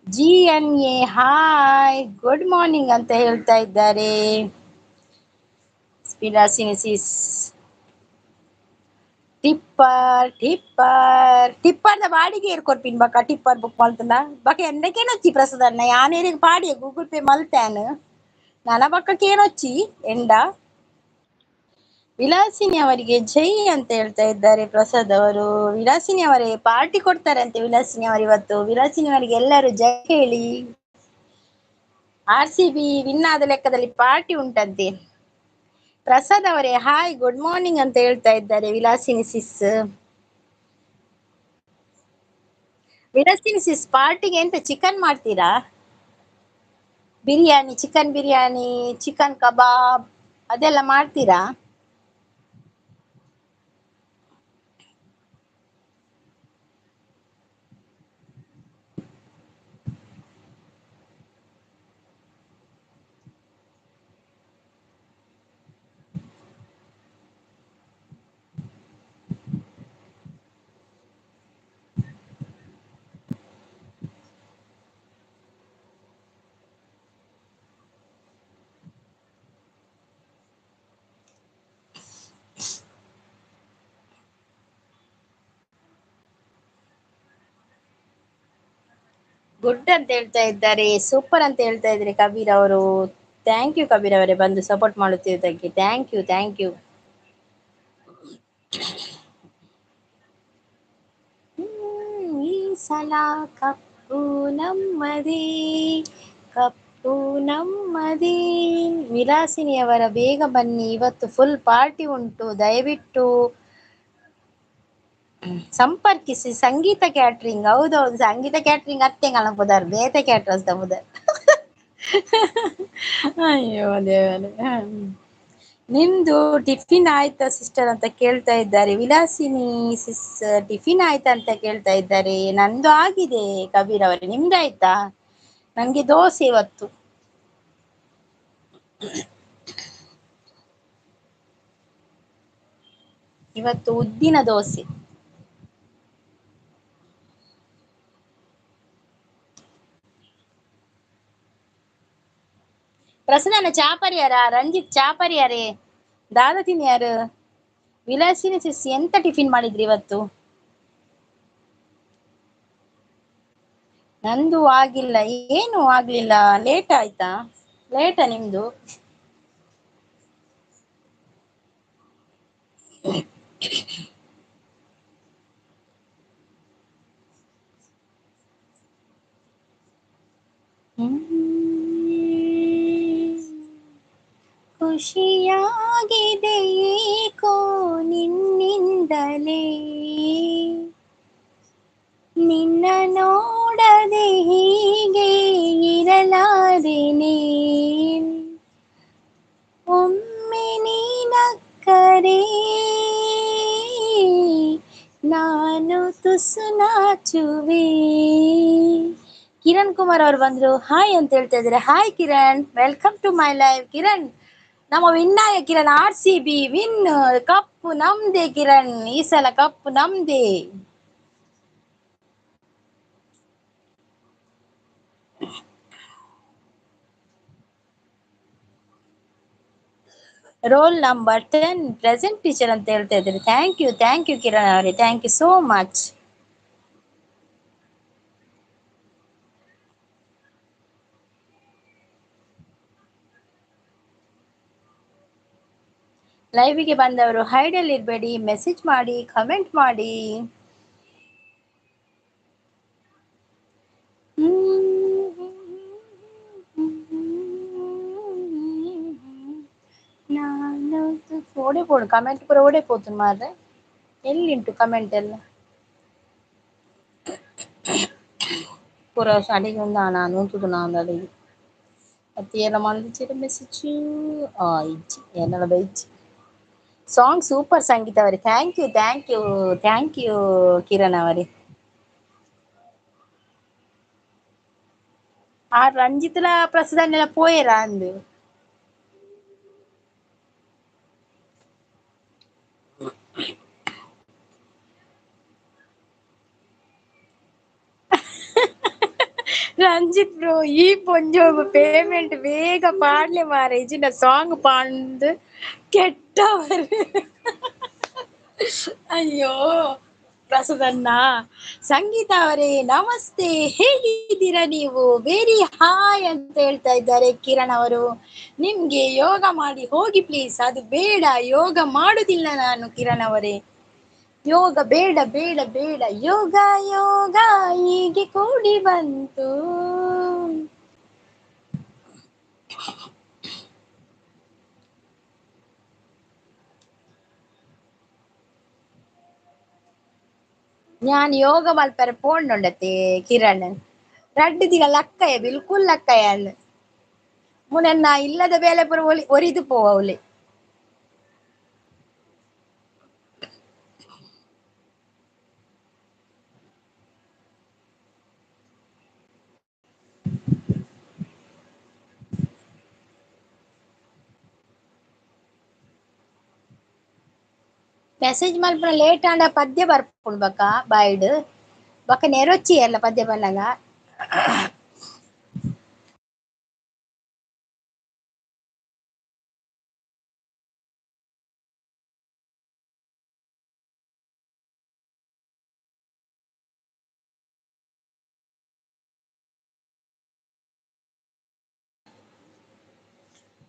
G N A hi good morning ಅಂತ ಹೇಳ್ತಾ ಇದ್ದಾರೆ. ವಿಲಾಸಿನಿ ಸಿಸ್ ಟಿಪ್ಪರ್ ಟಿಪ್ಪರ್ ಟಿಪ್ಪರ್ದ ಬಾಡಿಗೆ ಏರ್ಕೊರ್ಪಿನ್ ಬಕ್ಕ ಟಿಪ್ಪರ್ ಬುಕ್ ಮಲ್ತಂದ ಬಕ ಎಂಡಕೇನೊಚ್ಚಿ ಪ್ರಸಾದ್ ಅಣ್ಣ ಯಾನೇರಿಗೆ ಪಾಡಿಯ ಗೂಗಲ್ ಪೇ ಮಲ್ತಾನು ನನ ಬಕ್ಕಕ್ಕೇನೊಚ್ಚಿ ಎಂಡ. ವಿಲಾಸಿನಿ ಅವರಿಗೆ ಜೈ ಅಂತ ಹೇಳ್ತಾ ಇದ್ದಾರೆ ಪ್ರಸಾದ್ ಅವರು. ವಿಲಾಸಿನಿ ಅವರೇ ಪಾರ್ಟಿ ಕೊಡ್ತಾರಂತೆ ವಿಲಾಸಿನಿ ಅವರು ಇವತ್ತು. ವಿಲಾಸಿನಿ ಅವರಿಗೆ ಎಲ್ಲರೂ ಜೈ ಹೇಳಿ. ಆರ್ ಸಿ ಬಿ ವಿನ್ ಆದ ಲೆಕ್ಕದಲ್ಲಿ ಪಾರ್ಟಿ ಉಂಟಂತೆ. ಪ್ರಸಾದ್ ಅವರೇ ಹಾಯ್ ಗುಡ್ ಮಾರ್ನಿಂಗ್ ಅಂತ ಹೇಳ್ತಾ ಇದ್ದಾರೆ ವಿಲಾಸಿನಿ ಸಿಸ್. ವಿಲಾಸಿನಿ ಸಿಸ್ ಪಾರ್ಟಿಗೆ ಎಂತ ಚಿಕನ್ ಮಾಡ್ತೀರಾ? Biryani, chicken biryani, chicken kebab ಅದೆಲ್ಲ ಮಾಡ್ತೀರಾ? ಗುಡ್ ಅಂತ ಹೇಳ್ತಾ ಇದ್ದಾರೆ, ಸೂಪರ್ ಅಂತ ಹೇಳ್ತಾ ಇದ್ದಾರೆ ಕಬೀರ್ ಅವರು. Thank you Kabir ಅವರೇ ಬಂದು support ಮಾಡುತ್ತಿದ್ದಕ್ಕೆ. Thank you thank you. ಈ ಸಲ ಕಪ್ಪು ನಮ್ಮದೇ, ಕಪ್ಪು ನಮ್ಮದೇ. ವಿಲಾಸಿನಿಯವರ ಬೇಗ ಬನ್ನಿ, ಇವತ್ತು ಫುಲ್ ಪಾರ್ಟಿ ಉಂಟು, ದಯವಿಟ್ಟು ಸಂಪರ್ಕಿಸಿ. ಸಂಗೀತ ಕ್ಯಾಟ್ರಿಂಗ್, ಹೌದೌದು ಸಂಗೀತ ಕ್ಯಾಟ್ರಿಂಗ್ ಅತ್ತೆಂಗಲ ಪುದರ್ ಬೇತೆ ಕ್ಯಾಟ್ರಸ್ the ಪುದರ್. ಅಯ್ಯೋ ದೇವರೇ. ನಿಮ್ದು ಟಿಫಿನ್ ಆಯ್ತಾ ಸಿಸ್ಟರ್ ಅಂತ ಕೇಳ್ತಾ ಇದ್ದಾರೆ ವಿಲಾಸಿನಿ ಸಿಸ್. ಟಿಫಿನ್ ಆಯ್ತಾ ಅಂತ ಕೇಳ್ತಾ ಇದ್ದಾರೆ. ನಂದು ಆಗಿದೆ ಕಬೀರ್ ಅವರೇ, ನಿಮ್ದು ಆಯ್ತಾ? ನಂಗೆ ದೋಸೆ ಇವತ್ತು. ಇವತ್ತು ಉದ್ದಿನ ದೋಸೆ. ಪ್ರಸನ್ನ ಚಾಪರಿಯಾರ, ರಂಜಿತ್ ಚಾಪರಿಯಾರೇ, ದಾದ ತಿನ್ಯಾರು? ವಿಲಾಸಿನಿ ಸಿಸ್ ಎಂತ ಟಿಫಿನ್ ಮಾಡಿದ್ರಿ ಇವತ್ತು? ನಂದು ಆಗಿಲ್ಲ, ಏನು ಆಗ್ಲಿಲ್ಲ, ಲೇಟ್ ಆಯ್ತಾ? ಲೇಟಾ ನಿಮ್ದು? ಖುಷಿಯಾಗಿದೆ ಏಕೋ ನಿನ್ನಿಂದಲೇ, ನಿನ್ನ ನೋಡದೆ ಹೀಗೆ ಇರಲಾರೆನೆ, ಒಮ್ಮೆ ನೀನಕ್ಕರೆ ನಾನು ತುಸು ನಾಚುವೆ. ಕಿರಣ್ ಕುಮಾರ್ ಅವರು ಬಂದ್ರು, ಹಾಯ್ ಅಂತ ಹೇಳ್ತಾ ಇದ್ದಾರೆ. Hi Kiran, welcome to my live. Kiran ನಮ್ಮ ವಿನ್ನಾಯ Kiran, R C B win, cup ನಮ್ದೇ ಕಿರಣ್, ಈ ಸಲ ಕಪ್ ನಮ್ದೇ. ರೋಲ್ ನಂಬರ್ 10 ಪ್ರೆಸೆಂಟ್ ಟೀಚರ್ ಅಂತ ಹೇಳ್ತಾ ಇದ್ದಾರೆ. Thank you, thank you Kiran ಅವರೇ, thank you so much. ಲೈವಿಗೆ ಬಂದವರು ಹೈಡಲ್ಲಿ ಇರಬೇಡಿ, ಮೆಸೇಜ್ ಮಾಡಿ, ಕಮೆಂಟ್ ಮಾಡಿ. ನಾನು ಓಡೆ ಪೋಡು ಕಮೆಂಟ್ ಪೂರ ಓಡೆ ಪೋತು ಮಾರ್ರೆ, ಎಲ್ಲಿಂಟು ಕಮೆಂಟ್ ಎಲ್ಲ ಪೂರ ಅಡಿಗೆ ಉಂದಾಣ ನೂತುದು ನಾಂದು ಅಡಿಗೆ ಅತ್ತೆ ಏನ ಮಾಡಿದ ಮೆಸೇಜ್ ಇಜ್ಜಿ ಏನೆಲ್ಲ ಬೈಜಿ. ಸಾಂಗ್ ಸೂಪರ್ ಸಂಗೀತ ಅವರೇ, thank you thank you thank you Kiran ಅವರೇ. ಆ ರಂಜಿತ್ಲ ಪ್ರಸಾದನ್ನೆಲ್ಲ ಪೋಯೆರಾ ಅಂದು. ರಂಜಿತ್ ಬ್ರೋ ಈ ಪೊಂಜೋ ಪೇಮೆಂಟ್ ಬೇಗ ಪಾಡ್ಲೆ ಮಾರೆ ಇಜಿನ ಸಾಂಗ್ ಪಾಂಡ್ ಕೆಟ್ಟವರು. ಅಯ್ಯೋ ಪ್ರಸದಣ್ಣ. ಸಂಗೀತ ಅವರೇ ನಮಸ್ತೆ, ಹೇಗಿದ್ದೀರಾ ನೀವು? ವೆರಿ ಹಾಯ್ ಅಂತ ಹೇಳ್ತಾ ಇದ್ದಾರೆ ಕಿರಣ್ ಅವರು. ನಿಮ್ಗೆ ಯೋಗ ಮಾಡಿ ಹೋಗಿ ಪ್ಲೀಸ್, ಅದು ಬೇಡ, ಯೋಗ ಮಾಡುದಿಲ್ಲ ನಾನು ಕಿರಣ್ ಅವರೇ, ಯೋಗ ಬೇಡ ಬೇಡ ಬೇಡ, ಯೋಗ ಯೋಗ ಹೀಗೆ ಕೂಡಿ ಬಂತು. ഞാൻ ಯೋಗ ಮಲ್ಪರೆ ಪೋಂಡುಂಡತೆ ಕಿರಣ್, ರಡ್ಡು ದಿನ ಲಕ್ಕಯ ಬಿಲ್ಕುಲ್ ಲಕ್ಕಯ ಅಲ್ಲ ಮುನನ್ನ ಇಲ್ಲದ ಬೇಲೆ ಪೂರ ಒಲಿ ಒರಿದು ಪೋವ ಅವಲೆ. ಮೆಸೇಜ್ ಮಲ್ಪುನ ಲೇಟ್ ಆಂಡ ಪದ್ಯ ಬರ್ಪುಂಡು ಬಕ್ಕ ಬಾಯ್ಡ್ ಬಕ್ಕ ನೆರೊಚ್ಚಿ ಅಲ್ಲ ಪದ್ಯ ಬನ್ನಗ.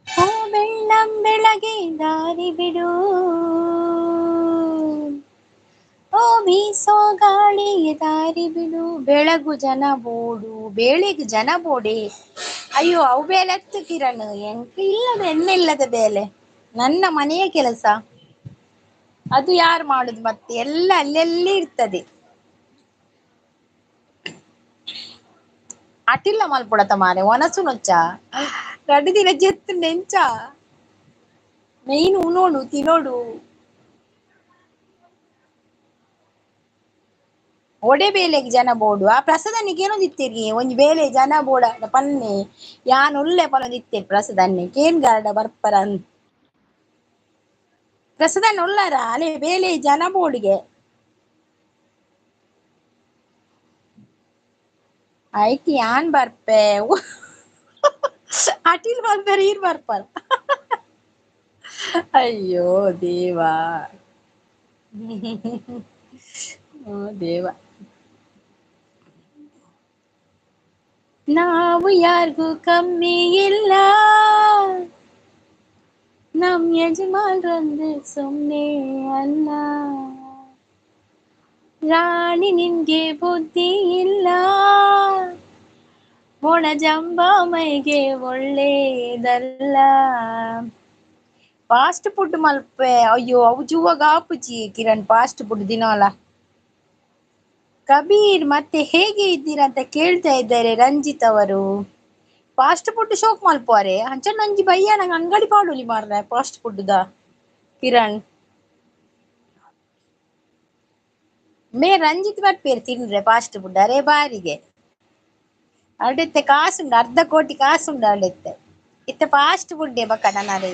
ಓ ಬೆಳ್ಳಂ ಬೆಳಗ್ಗೆ ದಾರಿ ಬಿಡು, ಓ ಬೀಸೋ ಗಾಳಿಗೆ ದಾರಿ ಬಿಡು, ಬೆಳಗು ಜನ ಬೋಡು ಬೇಳೆಗು ಜನ ಬೋಡೆ. ಅಯ್ಯೋ ಅವು ಬೇಲೆ ಎತ್ತು ಕಿರಣ್, ಎಂಕ್ ಇಲ್ಲದ ಎಣ್ಣೆ ಇಲ್ಲದ ಬೇಲೆ, ನನ್ನ ಮನೆಯ ಕೆಲಸ ಅದು ಯಾರು ಮಾಡುದು? ಮತ್ತೆ ಎಲ್ಲ ಅಲ್ಲೆಲ್ಲಿ ಇರ್ತದೆ. ಅಟಿಲ್ಲ ಮಲ್ಪುಡತ ಮಾರೆ ಒನಸು ನೊಚ್ಚ ರಡ್ಡು ದಿನ ಜೆತ್ತು ನೆಂಚ ಮೇಯ್ನ್ ಉಣೋಡು ತಿನ್ನೋಡು. ಒಡೆ ಬೇಲೆಗ್ ಜನ ಬೋಡು ಆ ಪ್ರಸಾದನಿಗೆ ಏನೊಂದು ಇತ್ತೀರಿ ಒಂಜಿ ಬೇಲೆ ಜನ ಬೋಡ ಪನ್ನೆ ಯಾನ್ ಉಲ್ಲೆ ಪನೊಂದು ಇತ್ತೇರಿ ಪ್ರಸಾದನ್ನೆ ಕೇನ್ ಗಾರ್ಡ ಬರ್ಪರ ಪ್ರಸಾದನ್ ಉಲ್ಲಾರ ಅಲೆ ಬೇಲೆ ಜನ ಬೋಡಿಗೆ ಆಯ್ತು ಯಾನ್ ಬರ್ಪೆ ಅಟಿಲ್ ಬರ್ಪೆರ್ ಈರ್ ಬರ್ಪರ್. ಅಯ್ಯೋ ದೇವಾ ಓ ದೇವ. ನಾವು ಯಾರಿಗೂ ಕಮ್ಮಿ ಇಲ್ಲ, ನಮ್ ಯಜಮಾನ್ರಂದ್ರೆ ಸುಮ್ನೆ ಅಲ್ಲ, ರಾಣಿ ನಿನ್ಗೆ ಬುದ್ಧಿ ಇಲ್ಲ, ಒಣ ಜಂಬ ಮೈಗೆ ಒಳ್ಳೇದಲ್ಲ. ಫಾಸ್ಟ್ ಫುಡ್ ಮಲ್ಪೆ ಅಯ್ಯೋ ಅವು ಜುವಾಗ ಆಪುಜಿ ಕಿರಣ್ ಫಾಸ್ಟ್ ಫುಡ್ ದಿನವಲ್ಲ. ಕಬೀರ್ ಮತ್ತೆ ಹೇಗೆ ಇದ್ದೀರಾ ಅಂತ ಕೇಳ್ತಾ ಇದ್ದಾರೆ ರಂಜಿತ್ ಅವರು. ಫಾಸ್ಟ್ ಫುಡ್ ಶೋಕ್ ಮಲ್ಪುವಾರೆ ಅಂಚ ನಂಜಿ ಬಯ್ಯ ನಂಗೆ ಅಂಗಡಿ ಪಾಡುಲಿ ಮಾರ್ರೆ fast food the Kiran. May Ranjit ಬರ್ಪೇರು ತಿನ್ರೆ ಫಾಸ್ಟ್ ಫುಡ್ ಅರೆ ಬಾರಿಗೆ ಅಡೆತ್ತೆ ಕಾಸುಂಡು ಅರ್ಧ ಕೋಟಿ ಕಾಸುಂಡು ಅಡೆತ್ತೆ ಇತ್ತೆ ಫಾಸ್ಟ್ ಫುಡ್ ಬಕ್ಕ ನನ್ನ ಅರೆ.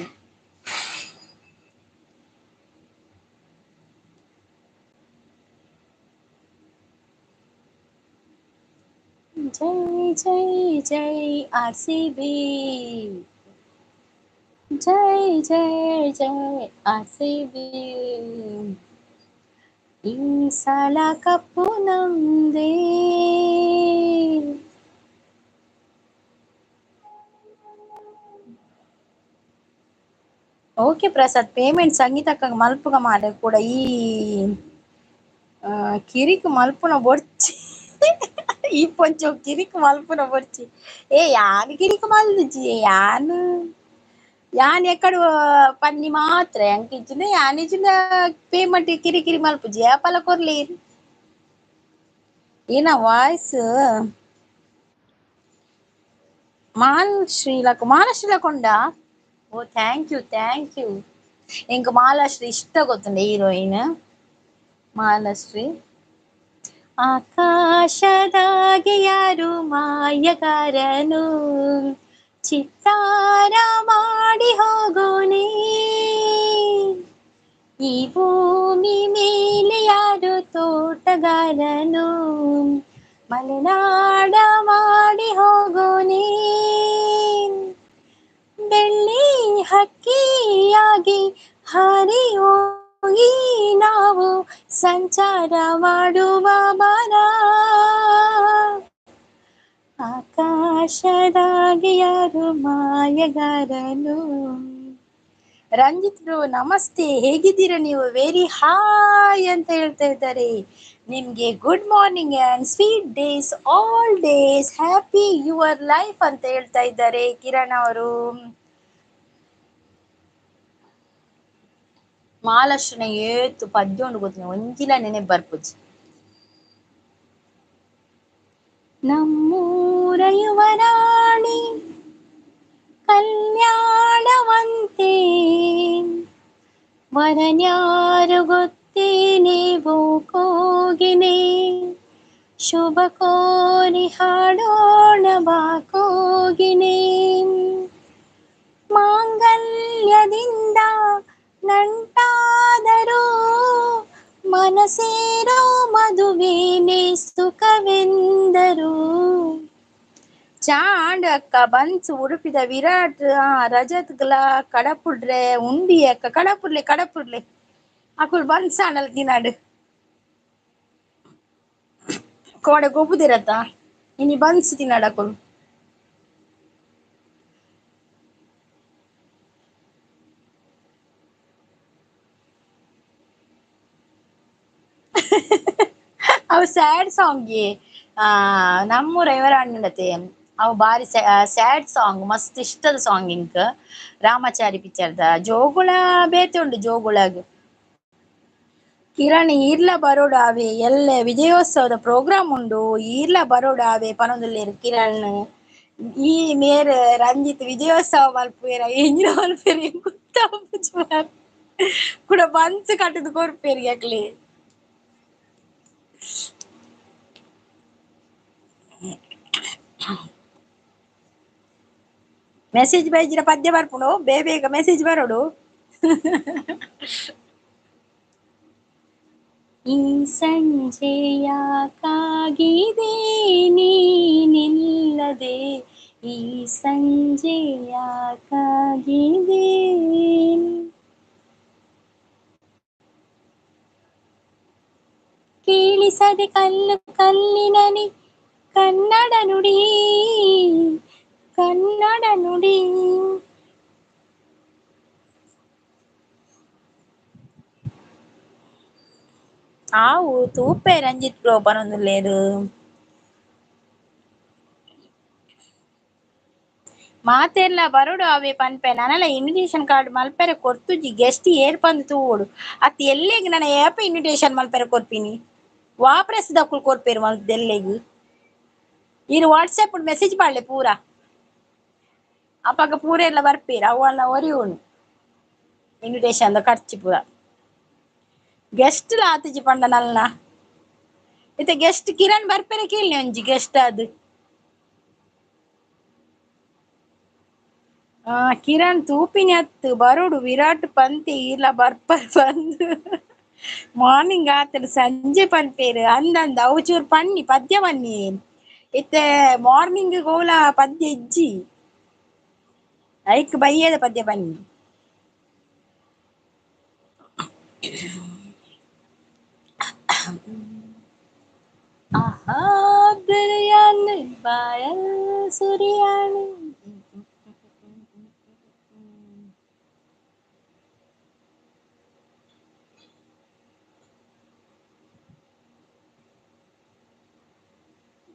ಜೈ ಜೈ ಜೈ ಆರ್ ಸಿ ಬಿ, ಜೈ ಜೈ ಜೈ ಆರ್ ಸಿ ಬಿ, ಈ ಸಲ ಕಪ್ಪು ನಮ್ದೇ. ಓಕೆ ಪ್ರಸಾದ್ ಪೇಮೆಂಟ್ ಸಂಗೀತಕ್ಕ ಮಲ್ಪುಗ ಮಾರೆ ಕೂಡ ಈ ಕಿರಿಕ್ ಮಲ್ಪುನ ಬೊರ್ಚಿ ಈ ಪೊಂಚೊ ಕಿರಿಕ್ ಮಲ್ಪುನ ಬೊರ್ಚಿ. ಏ ಯಾನ್ ಕಿರಿಕ್ ಮಲ್ದುಜಿ ಯಾನ್ ಯಾನ್ ಎಕಡು ಪನ್ನಿ ಮಾತ್ರ ಎಂಕ್ ಇಜ್ಜಿಂಡ ಯಾನ್ ಇಜ್ಜಿಂಡ ಪೇಮೆಂಟ್ ಕಿರಿ ಕಿರಿ ಮಲ್ಪುಜಿ ಏಪಲ ಕೊರ್ಲಿ. ಏನ ವಾಯ್ಸ್ ಮಾಲ್ ಶ್ರೀಲಕ ಮಾಲಶ್ರೀಲಕೊಂಡ. ಓ thank you thank you. ಎಂಕ್ ಮಾಲಾಶ್ರೀ ಇಷ್ಟ ಗೊತ್ತುಂಡೆ ಹೀರೋಯಿನ್ ಮಾಲಾಶ್ರೀ. ಆಕಾಶದಾಗೆ ಯಾರು ಮಾಯಗಾರನು, ಚಿತ್ತಾರ ಮಾಡಿ ಹೋಗೋನೆ. ಈ ಭೂಮಿ ಮೇಲೆ ಯಾರು ತೋಟಗಾರನು, ಮಲೆನಾಡ ಮಾಡಿ ಹೋಗೋನೆ. ಬೆಳ್ಳಿ ಹಕ್ಕಿಯಾಗಿ ಹಾರಿ ಹೋಗಿ ನಾವು ಸಂಚಾರ ಮಾಡುವ ಮನ. ಆಕಾಶದಾಗೆ ಯಾರು ಮಾಯಗಾರನು. ರಂಜಿತ್ ಬ್ರೋ ನಮಸ್ತೆ, ಹೇಗಿದ್ದೀರಾ ನೀವು? ವೆರಿ ಹಾಯ್ ಅಂತ ಹೇಳ್ತಾ ಇದ್ದಾರೆ. ನಿಮ್ಗೆ good morning and sweet days all days, happy your life ಅಂತ ಹೇಳ್ತಾ ಇದ್ದಾರೆ ಕಿರಣ್ ಅವರು. ಮಹಾಲಕ್ಷ್ಮಣ ಏತು ಪದ್ಯ ಉಂಡು ಗೊತ್ತಿಲ್ಲ, ಒಂಜಿಲ ನೆನೆ ಬರ್ಪುಜಿ. ನಮ್ಮೂರ ಯುವರಾಣಿ ಕಲ್ಯಾಣವಂತೆ, ವರನ್ಯಾರು ಗೊತ್ತೇನೇವೋ ಕೋಗಿನೆ, ಶುಭ ಕೋರಿ ಹಾಡೋಣ ಬಾ ಕೋಗಿನೆ. ಮಾಂಗಲ್ಯದಿಂದ ನಂಟಾದರೂ ಮನಸೇರೋ ಮದುವೆನೇ ಸುಖವೆಂದರು. ಚಾಂಡ್ ಅಕ್ಕ ಬನ್ಸ್ ಉಡುಪಿದ ವಿರಾಟ್ ರಜತ್ ಗ್ಲ ಕಡಪುಡ್ರೆ ಉಂಡಿ ಅಕ್ಕ ಕಡಪುಡ್ಲೆ ಕಡಪುಡ್ಲೆ ಅಕುಲ್ ಬನ್ಸ್ ಆಂಡಲ್ ತಿನಾಡು ಕೋಡೆ ಗೊಬ್ಬುದಿರತ್ತ ಇನಿ ಬನ್ಸ್ ತಿನ್ನಾಡು ಅಕುಲ್. ಅವು ಸ್ಯಾಡ್ ಸಾಂಗ್ ನಮ್ಮೂರ ಇವರ ಅಣ್ಣತೆ ಅವು ಬಾರಿ ಸ್ಯಾಡ್ ಸಾಂಗ್, ಮಸ್ತ್ ಇಷ್ಟದ ಸಾಂಗ್ ಇಂಕ್ ರಾಮಾಚಾರಿ ಪಿಕ್ಚರ್ದ. ಜೋಗುಳ ಬೇತೆ ಉಂಡು ಜೋಗುಳಗ್. ಕಿರಣ್ ಈರ್ಲ ಬರೋಡು ಆವೆ ಎಲ್ಲ ವಿಜಯೋತ್ಸವದ ಪ್ರೋಗ್ರಾಮ್ ಉಂಡು, ಈರ್ಲ ಬರೋಡು ಆವೆ ಪನೊಂದುಲ್ಲೇರು ಕಿರಣ್. ಈ ಮೇರ್ ರಂಜಿತ್ ವಿಜಯೋತ್ಸವ ಮಲ್ಪುವೆರ ಎಂಜಿನ ಮಲ್ಪುವೆರ್ ಗೊತ್ತಾಪುಜಿ ಕೂಡ ಬನ್ಸ್ ಕಟ್ಟದು ಕೊರ್ಪೇರು ಯಾಕ್ಲೆ. ಮೆಸೇಜ್ ಬೈಜಿರ ಪದ್ಯ ಬರ್ಪುಂಡು, ಬೇಗ ಬೇಗ ಮೆಸೇಜ್ ಬರೋಡು. ಈ ಸಂಜೆ ಯಾಕಾಗಿದೆ ನೀನಿಲ್ಲದೆ, ಈ ಸಂಜೆ ಯಾಕಾಗಿದೆ. ಕೇಳಿಸದೆ ಕಲ್ಲು ಕಲ್ಲಿನನಿ ಕನ್ನಡ ನುಡಿ ಕನ್ನಡ ನುಡಿ. ಆವು ತೂಪೆ ರಂಜಿತ್ ಬ್ರೋ ಪನೊಂದುಲ್ಲೇರು. ಮಾತೆರ್ಲ ಬರೋಡು ಅವೇ ಪನ್ಪೆ ನನಲ ಇನ್ವಿಟೇಷನ್ ಕಾರ್ಡ್ ಮಲ್ಪೆರೆ ಕೊರ್ತುಜಿ, ಗೆಸ್ಟ್ ಏರ್ ಪಂದ್ ತೂವೊಡು ಅತ್ ಎಲ್ಲೆಗ್ ನನ ಏಪ ಇನ್ವಿಟೇಷನ್ ಮಲ್ಪೆರೆ ಕೊರ್ಪಿನಿ, ವಾಪ್ರೆಸ್ ದಕ್ಕುಲ್ ಕೊರ್ಪೇರು ಮಲ್ತ್ ಎಲ್ಲೆಗ್. ಈರ್ ವಾಟ್ಸ್ಆಪ್ ಮೆಸೇಜ್ ಪಾಡ್ಲೆ ಪೂರ, ಅಪಗ ಪೂರ ಎಲ್ಲ ಬರ್ಪೇರು ಅವನ್ನ ಒರಿಯುನು ಇನ್ವಿಟೇಷನ್ ಖರ್ಚು ಪೂರ. ಗೆಸ್ಟ್ ಲ ಆತಿಜಿ ಪಂಡ ನಲ್ಲ ಇತ್ತೆ ಗೆಸ್ಟ್ ಕಿರಣ್ ಬರ್ಪೇರೆ ಕೇಳಿ ಒಂಜಿ ಗೆಸ್ಟ್ ಅದು. ಕಿರಣ್ ತೂಪಿನಿ ಅತ್ತು ಬರೋಡು ವಿರಾಟ್ ಪಂತಿ ಇಲ್ಲ ಬರ್ಪರ್ ಬಂದು ಮಾರ್ನಿಂಗ್ ಆತಡು ಸಂಜೆ ಪನ್ಪೇರು ಅಂದಂದ ಅವು ಚೂರು ಪನ್ನಿ ಪದ್ಯ ಬನ್ನಿ. ಇತ್ತೆ ಮಾರ್ನಿಂಗ್ ಗೋಲ ಪದ್ಯ ಇಜ್ಜಿ ಐಕ್ ಬಯ್ಯದ ಪದ್ಯ ಬನ್ನಿ. ಆಹಾ ಬಿರಿಯಾನಿ ಬಾಯಲ್ ಸುರಿಯಾಣಿ.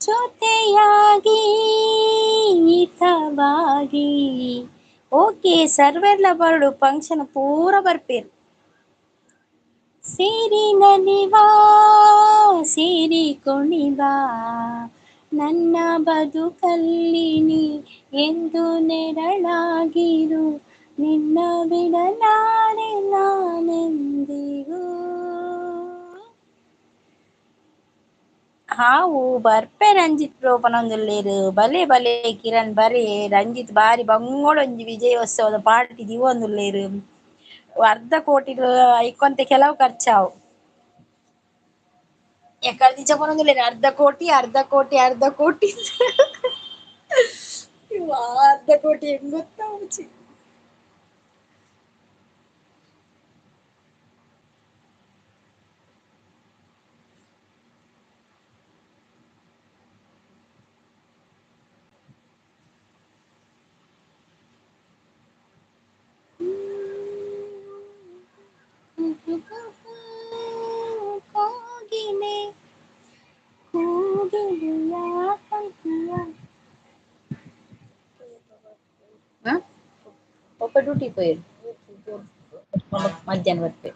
ಜೊತೆಯಾಗಿ ಹಿತವಾಗಿ. ಓಕೆ ಸರ್ವೆರ್ಲ ಬರಡು ಫಂಕ್ಷನ್ ಪೂರ ಬರ್ಪೇರು. ಸೇರಿ ನಲಿವಾ ಸೇರಿ ಕುಣಿವಾ ನನ್ನ ಬದುಕಲ್ಲಿ ನೀ ಎಂದು ನೆರಳಾಗಿರು, ನಿನ್ನ ಬಿಡಲಾರೆ ನಾನೆಂದಿಗೂ. ಹಾವು ಬರ್ಪೆ ರಂಜಿತ್ ಬ್ರೋ ಪನೊಂದುಲ್ಲೆರ್ ಬಲೆ ಬಲೆ ಕಿರಣ್ ಬರೆ ರಂಜಿತ್ ಬಾರಿ ಬಂಗೋಡೊಂಜಿ ವಿಜಯೋತ್ಸವದ ಪಾರ್ಟಿ ದೀವೊಂದುಲ್ಲೆರ್. ಅರ್ಧ ಕೋಟಿ ಐಕೊಂತೆ ಕೆಲವು ಖರ್ಚಾವು ಎಕ್ಕಡ ಪನೊಂದುಲ್ಲೆರ್ ಅರ್ಧ ಕೋಟಿ ಅರ್ಧ ಕೋಟಿ ಅರ್ಧ ಕೋಟಿ. ಅರ್ಧ ಕೋಟಿ ಹೆಂಗ್ ಗೊತ್ತಾವುಚಿ. ಕೋಗಿಲೆ ಕೂಗಿಲೆಯ ಕಂಠಿಯ. ಒಪ್ಪ ಡ್ಯೂಟಿ ಪೋಯೆರ್ ಮಧ್ಯಾಹ್ನ ಬರ್ಪೆ.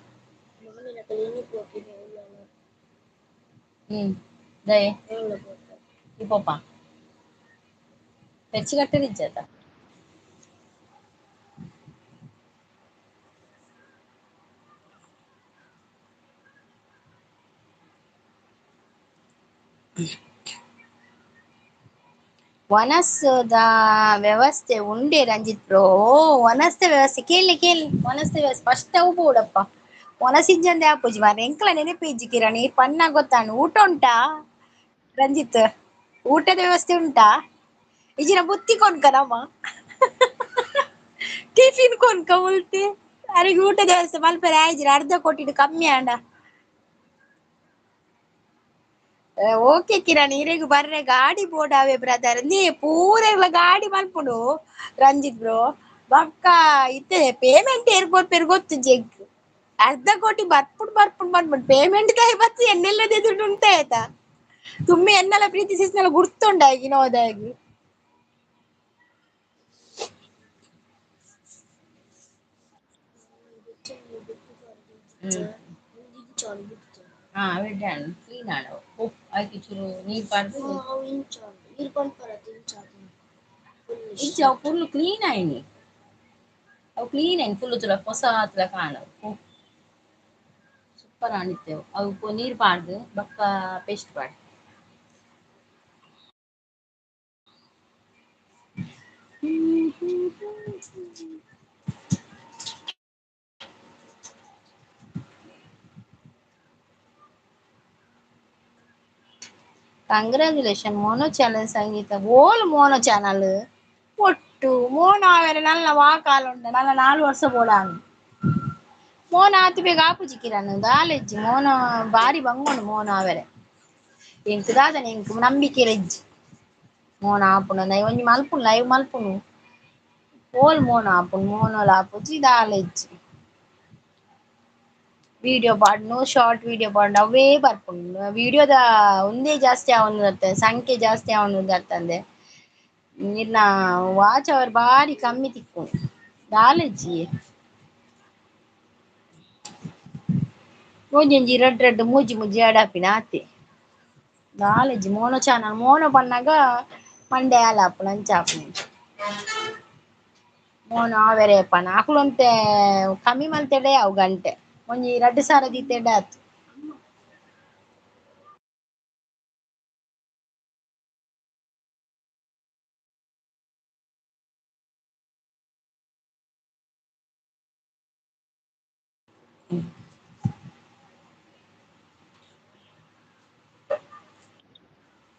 ದಯೆ ಈ ಪೋಪ ಹೆಚ್ಚು ಕಟ್ಟದಿಜ್ಜಾತ. ವನಸ್ದ ವ್ಯವಸ್ಥೆ ಉಂಡೆ ರಂಜಿತ್ ಬ್ರೋ. ವನಸ್ದ ವ್ಯವಸ್ಥೆ ಕೇಳಿ ಕೇಳಿ, ವನಸ್ದ ವ್ಯವಸ್ಥೆ ಫಸ್ಟ್ ಅವು ಬೋಡಪ್ಪ. ವನಸಿಜ್ಜಂದೆ ಆಪುಜಿ ಮಾರ್ರೆ, ಎಂಕ್ಲ ನೆನಪಿಜ್ಜಿ ಕಿರಣ್ ಈ ಪನ್ನ ಗೊತ್ತಾಂಡ್. ಊಟ ಉಂಟಾ ರಂಜಿತ್? ಊಟದ ವ್ಯವಸ್ಥೆ ಉಂಟಾ? ಇಜಿನ ಬುತ್ತಿ ಕೊನ್ಕ ನಮ್ಮ ಟಿಫಿನ್ ಕೊನ್ಕ ಉಲ್ತಿ ಅರೆಗೆ ಊಟದ ವ್ಯವಸ್ಥೆ ಮಲ್ಪೆರೆ ಆಯ್ಜಿರ. ಅರ್ಧ ಕೋಟಿಡ್ ಕಮ್ಮಿ ಆಂಡ. ಓಕೆ ಕಿರಣ್, ಇರೆಗ್ ಬರ್ರೆ ಗಾಡಿ ಬೋಡಾವೆ ಬ್ರದರ್. ನೀ ಪೂರೆಗ್ಲ ಗಾಡಿ ಮಲ್ಪುಂಡು ರಂಜಿತ್ ಬ್ರೋ. ಬಕ್ಕ ಇತ್ತೆ ಪೇಮೆಂಟ್ ಏರ್ ಕೊರ್ಪೆರ್ ಗೊತ್ತುಜ್ಜಿ ಎಂಕ್. ಅರ್ಧ ಕೋಟಿ ಬರ್ಪುಂಡು ಬರ್ಪುಂಡು ಬರ್ಪುಂಡು ಪೇಮೆಂಟ್ ದಾಯಿ ಬತ್ತ್ ಎನ್ನೆಲ್ಲದೆ ದುಡ್ಡು ಉಂಟೆ ಆಯ್ತಾ. ತುಮ್ಮಿ ಎನ್ನೆಲ್ಲ ಪ್ರೀತಿಸಿಸ್ನೆಲ್ಲ ಗುರ್ತುಂಡಾಗಿ ನೋದಾಗಿ. ಕ್ಲೀನ್ ಆಂಡ್ ಐಕ್ ಚೂರು ನೀರ್ ಪಾಡ್ದ್ ಇಂಚ ಅವು ಫುಲ್ ಕ್ಲೀನ್ ಆಯಿನಿ. ಅವು ಕ್ಲೀನ್ ಆಯ್ನಿ ಫುಲ್ ತುಲ ಹೊಸ ತುಲ ಕಾಣವು. ಸೂಪರ್ ಆಂಡಿತ್ತೇವು ಅವು. ನೀರ್ ಪಾಡ್ದ್ ಬೊಕ್ಕ ಪೇಸ್ಟ್ ಪಾಡ್. ಕಂಗ್ರಾಚುಲೇಷನ್ ಮೋನೋ ಚಾನಲ್ ಸಂಗೀತ. ಓಲ್ ಮೋನೋ ಚಾನಲ್ ಒಟ್ಟು ಮೋನೋ ಆವೆರೆ ನಲ್ಲ ವಾ ಕಾಲ ಉಂಡ ನಲ್ಲ 4 ವರ್ಷ ಬೋಡಾಂಡ್. ಮೋನ ಆತ್ ಬೇಗ ಆಪುಜಿ ಕಿರಣ್ ದಾಲೆಜ್ಜಿ ಮೋನ ಬಾರಿ ಬಂಗುಂಡು ಮೋನ ಆವೆರೆ. ಎಂಕ್ ದಾದನೆ ಎಂಕ್ ನಂಬಿಕೆ ಇಜ್ಜಿ ಮೋನ ಆಪುಂಡು ಅಂದ್. ಒಂಜಿ ಮಲ್ಪುಂಡು ಲೈವ್ ಮಲ್ಪುಂಡು ಓಲ್ ಮೋನ ಆಪುಂಡು ಮೋನೋಲ ಆಪುಜಿ ದಾಲೆಜ್ಜಿ. ವಿಡಿಯೋ ಪಾಡ್ನು ಶಾರ್ಟ್ ವಿಡಿಯೋ ಪಾಡ್ನು ಅವೇ ಬರ್ಪುಂಡು. ವಿಡಿಯೋದ ಒಂದೇ ಜಾಸ್ತಿ ಆವೊಂದು ಸಂಖ್ಯೆ ಜಾಸ್ತಿ ಆವೊಂದು ಅತ್ತಂದೆ ಇರ್ನ ವಾಚ್ ಅವರ್ ಬಾರಿ ಕಮ್ಮಿ ತಿಕ್ಕು ದಾಲೆಜ್ಜಿ. ಒಂಜೊಂಜಿ ರಡ್ಡ್ ರಡ್ಡ್ ಮೂಜಿ ಮೂಜಿ ಅಡಾಪಿನ ಆತೆ ದಾಲೆಜ್ಜಿ. ಮೋನೋ ಚಾನಲ್ ಮೋನೋ ಪನ್ನಗ ಮಂಡೆ ಹಾಳಾಪುಂಡು ಅಂಚ ಆಪುಂಡು. ಮೋನೋ ಆವೆರೆ ಪನ ಅಕುಲೊಂತೆ ಕಮ್ಮಿ ಮಲ್ತೆಡೆ ಅವು ಗಂಟೆ ಒಂಜಿ 2000 ದೀತೆಡ ಆತು.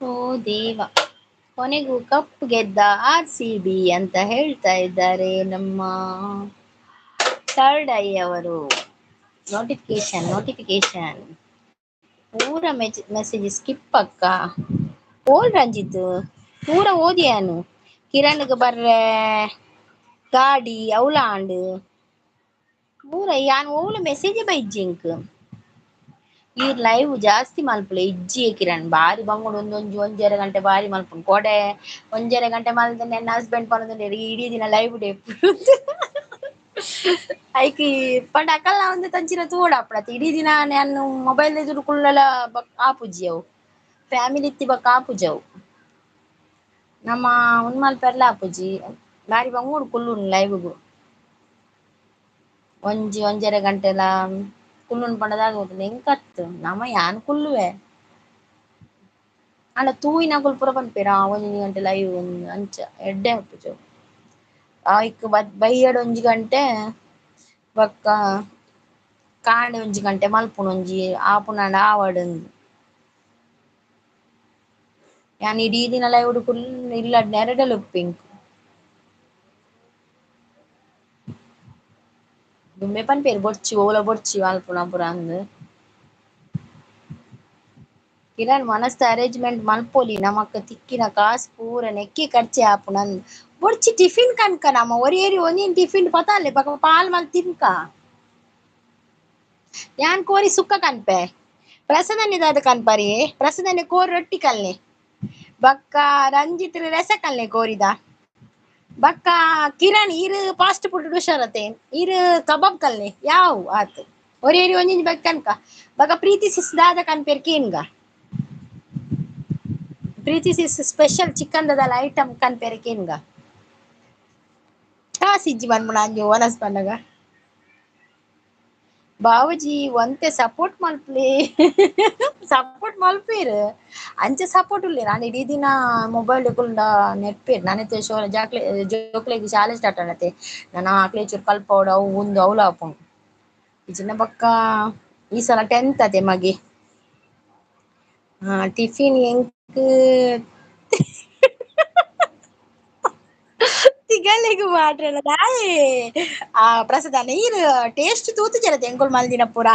ಓ ದೇವ, ಕೊನೆಗೂ ಕಪ್ ಗೆದ್ದ ಆರ್ ಸಿ ಬಿ ಅಂತ ಹೇಳ್ತಾ ಇದ್ದಾರೆ ನಮ್ಮ ಥರ್ಡ್ I ಅವರು. ನೋಟಿಫಿಕೇಶನ್ ನೋಟಿಫಿಕೇಶನ್ ಪೂರ ಮೆಸೇಜ್ ಸ್ಕಿಪ್ ಅಕ್ಕ. ಓಲ್ ರಂಜಿತ್ ಪೂರ ಓದಿಯಾನು. ಕಿರಣ್ಗ್ ಬರ್ರೆ ಗಾಡಿ ಅವ್ಲ ಆಂಡ್ ಪೂರ ಯಾನ್ ಓಲ ಮೆಸೇಜ್ ಬೈಜ್ಜಿ ಎಂಕ್. ಈರ್ ಲೈವ್ ಜಾಸ್ತಿ ಮಲ್ಪುಲೆ ಇಜ್ಜಿ ಕಿರಣ್ ಬಾರಿ ಬಂಗುಂಡು. ಒಂದೊಂಜಿ ಒಂಜರೆ ಗಂಟೆ ಬಾರಿ ಮಲ್ಪುಂಡು. ಕೊಡೆ ಒಂಜರೆ ಗಂಟೆ ಮಲ್ದ ನನ್ನ ಹಸ್ಬೆಂಡ್ ಪನೊಂದುಲ್ಲೆರ್ ಇಡೀ ದಿನ ಲೈವ್ ಡೇ ಐಕ್ ಪಂಡ ಅಕಲ್ನ ಒಂಜಿ ತಂಚಿನ ತೂವೊಡಾಪುಂಡತೆ. ಇಡೀ ದಿನ ಯಾನ್ ಮೊಬೈಲ್ ಎದುರು ಕುಲ್ಲಲ ಆಪುಜಿ ಅವು. ಫ್ಯಾಮಿಲಿ ಇತ್ತಿ ಬೊಕ್ಕ ಆಪುಜಿ ಅವು. ನಮ್ಮ ಉನ್ಮಲ್ ಪೆರ್ಲ ಆಪುಜಿ ಬಾರಿ ಬಂಗೂಡು ಕುಲ್ಲುನು ಲೈವ್ಗು ಒಂಜಿ ಒಂಜರೆ ಗಂಟೆಲ ಕುಲ್ಲುನು ಪಂಡದಾಗ ಗೊತ್ತುಂಡು ಎಂಕತ್ತು ನಮ ಯಾನ್ ಕುಲ್ಲುವೆ ಆಂಡ ತೂಯಿನಕುಲು ಪೂರ ಪನ್ಪೆರ್ ಆ ಒಂಜಿ ಗಂಟೆ ಲೈವ್ ಅಂಚ ಎಡ್ಡೆ ಆಪುಜಿ ಅಯ್ಕ್ ಬಯ್ಯಡ್ ಒಂಜಿ ಗಂಟೆ ಬೊಕ್ಕ ಕಾಂಡೆ ಒಂಜಿ ಗಂಟೆ ಮಲ್ಪುನು ಒಂಜಿ ಆಪುನಾಂಡ ಆವಡ್ ಯಾನ್ ಇಡೀ ದಿನ ಲೈವ್ ಕುಲ್ಲು ಇಲ್ಲಡ್ ನೆರಡಲ್ ಉಪ್ಪು ದುಂಬೆ ಪನ್ಪೆರ್ ಬೊರ್ಚಿ ಓಲ ಬೊರ್ಚಿ ಮಲ್ಪುನ ಪುರ ಅಂದ್. ಕಿರಣ್ ಮನಸ್ದ ಅರೇಂಜ್ಮೆಂಟ್ ಮಲ್ಪೊಲಿ ನಮಕ್ ತಿಕ್ಕಿನ ಕಾಸ್ ಪೂರ ನೆಕ್ಕಿ ಖರ್ಚೆ ಆಪುನ ಅಂದ್. ಬೊರ್ಚಿ ಟಿಫಿನ್ ಕನ್ಕ ನಮ ಒರಿಯರಿ ಒಂಜಿನ್ ಟಿಫಿನ್ ಪತಾಲೆ ಬೊಕ ಪಾಲ್ ಮಲ್ತ್ ತಿನ್ಕ. ಯಾನ್ ಕೋರಿ ಸುಕ್ಕ ಕನ್ಪೆ ಪ್ರಸದನ್ನಿ ದಾದ ಕನ್ಪರಿ ಪ್ರಸದನ್ನಿ ಕೋರಿ ರೊಟ್ಟಿ ಕಲ್ನೆ ಬೊಕ್ಕ ರಂಜಿತ್ ರಸ ಕಲ್ನೆ ಕೋರಿದ ಬೊಕ್ಕ ಕಿರಣ್ ಈರ್ ಫಾಸ್ಟ್ ಫುಡ್ ಹುಷಾರತೆ ಈರ್ ಕಬಾಬ್ ಕಲ್ನೆ ಯಾವು ಆತ್ ಒರಿಯರಿ ಒಂಜಿಂಜಿ ಬಗ್ ಕನ್ಕ ಬೊಕ ಪ್ರೀತಿ ಸಿಸ್ ದಾದ ಕನ್ಪೆರ್ ಕೇನ್ಗ. ಪ್ರೀತಿ ಸಿಸ್ ಸ್ಪೆಷಲ್ ಚಿಕನ್ ದಾಲ ಐಟಮ್ ಕನ್ಪೆರ್ ಕೇನ್ಗ. ಕಾಸ್ ಇಜ್ಜಿ ಪನ್ಪುನ ಅಂಜಿ ವನಸ್ ಪನ್ನಗ. ಬಾವೂಜಿ ಒಂತೆ ಸಪೋರ್ಟ್ ಮಲ್ಪುಲೆ ಸಪೋರ್ಟ್ ಮಲ್ಪೇರ್ ಅಂಚ ಸಪೋರ್ಟ್ ಉಲ್ಲೆರ್ ಆಂಡ ಇಡೀ ದಿನ ಮೊಬೈಲ್ ಕುಲ್ಡ ನೆಟ್ಪೇರ್ ನಾನಿತ್ತೆ ಶೋ ಜಾಕ್ಲೆ ಜೋಕ್ಲೆಗ್ ಶಾಲೆ ಸ್ಟಾರ್ಟ್ ಆಂಡತೆ ನನ ಆಕ್ಲೆ ಚೂರು ಕಲ್ಪವೊಡು ಅವು ಉಂದು ಅವ್ಲು ಆಪುಂಡು. ಇಜ್ಜಿಂಡ ಬೊಕ್ಕ ಈ ಸಲ 10th ಅತೆ ಮಗೆ. ಟಿಫಿನ್ ಎಂಕ್ ತಿಗಲೆಗ್ ಪಾಡ್ರೆಲ ದಾಯೆ ಆ ಪ್ರಸಾದ ನೀರ್ ಟೇಸ್ಟ್ ತೂತುಜರತೆ ಎಂಕುಲು ಮಲ್ದಿನ ಪೂರ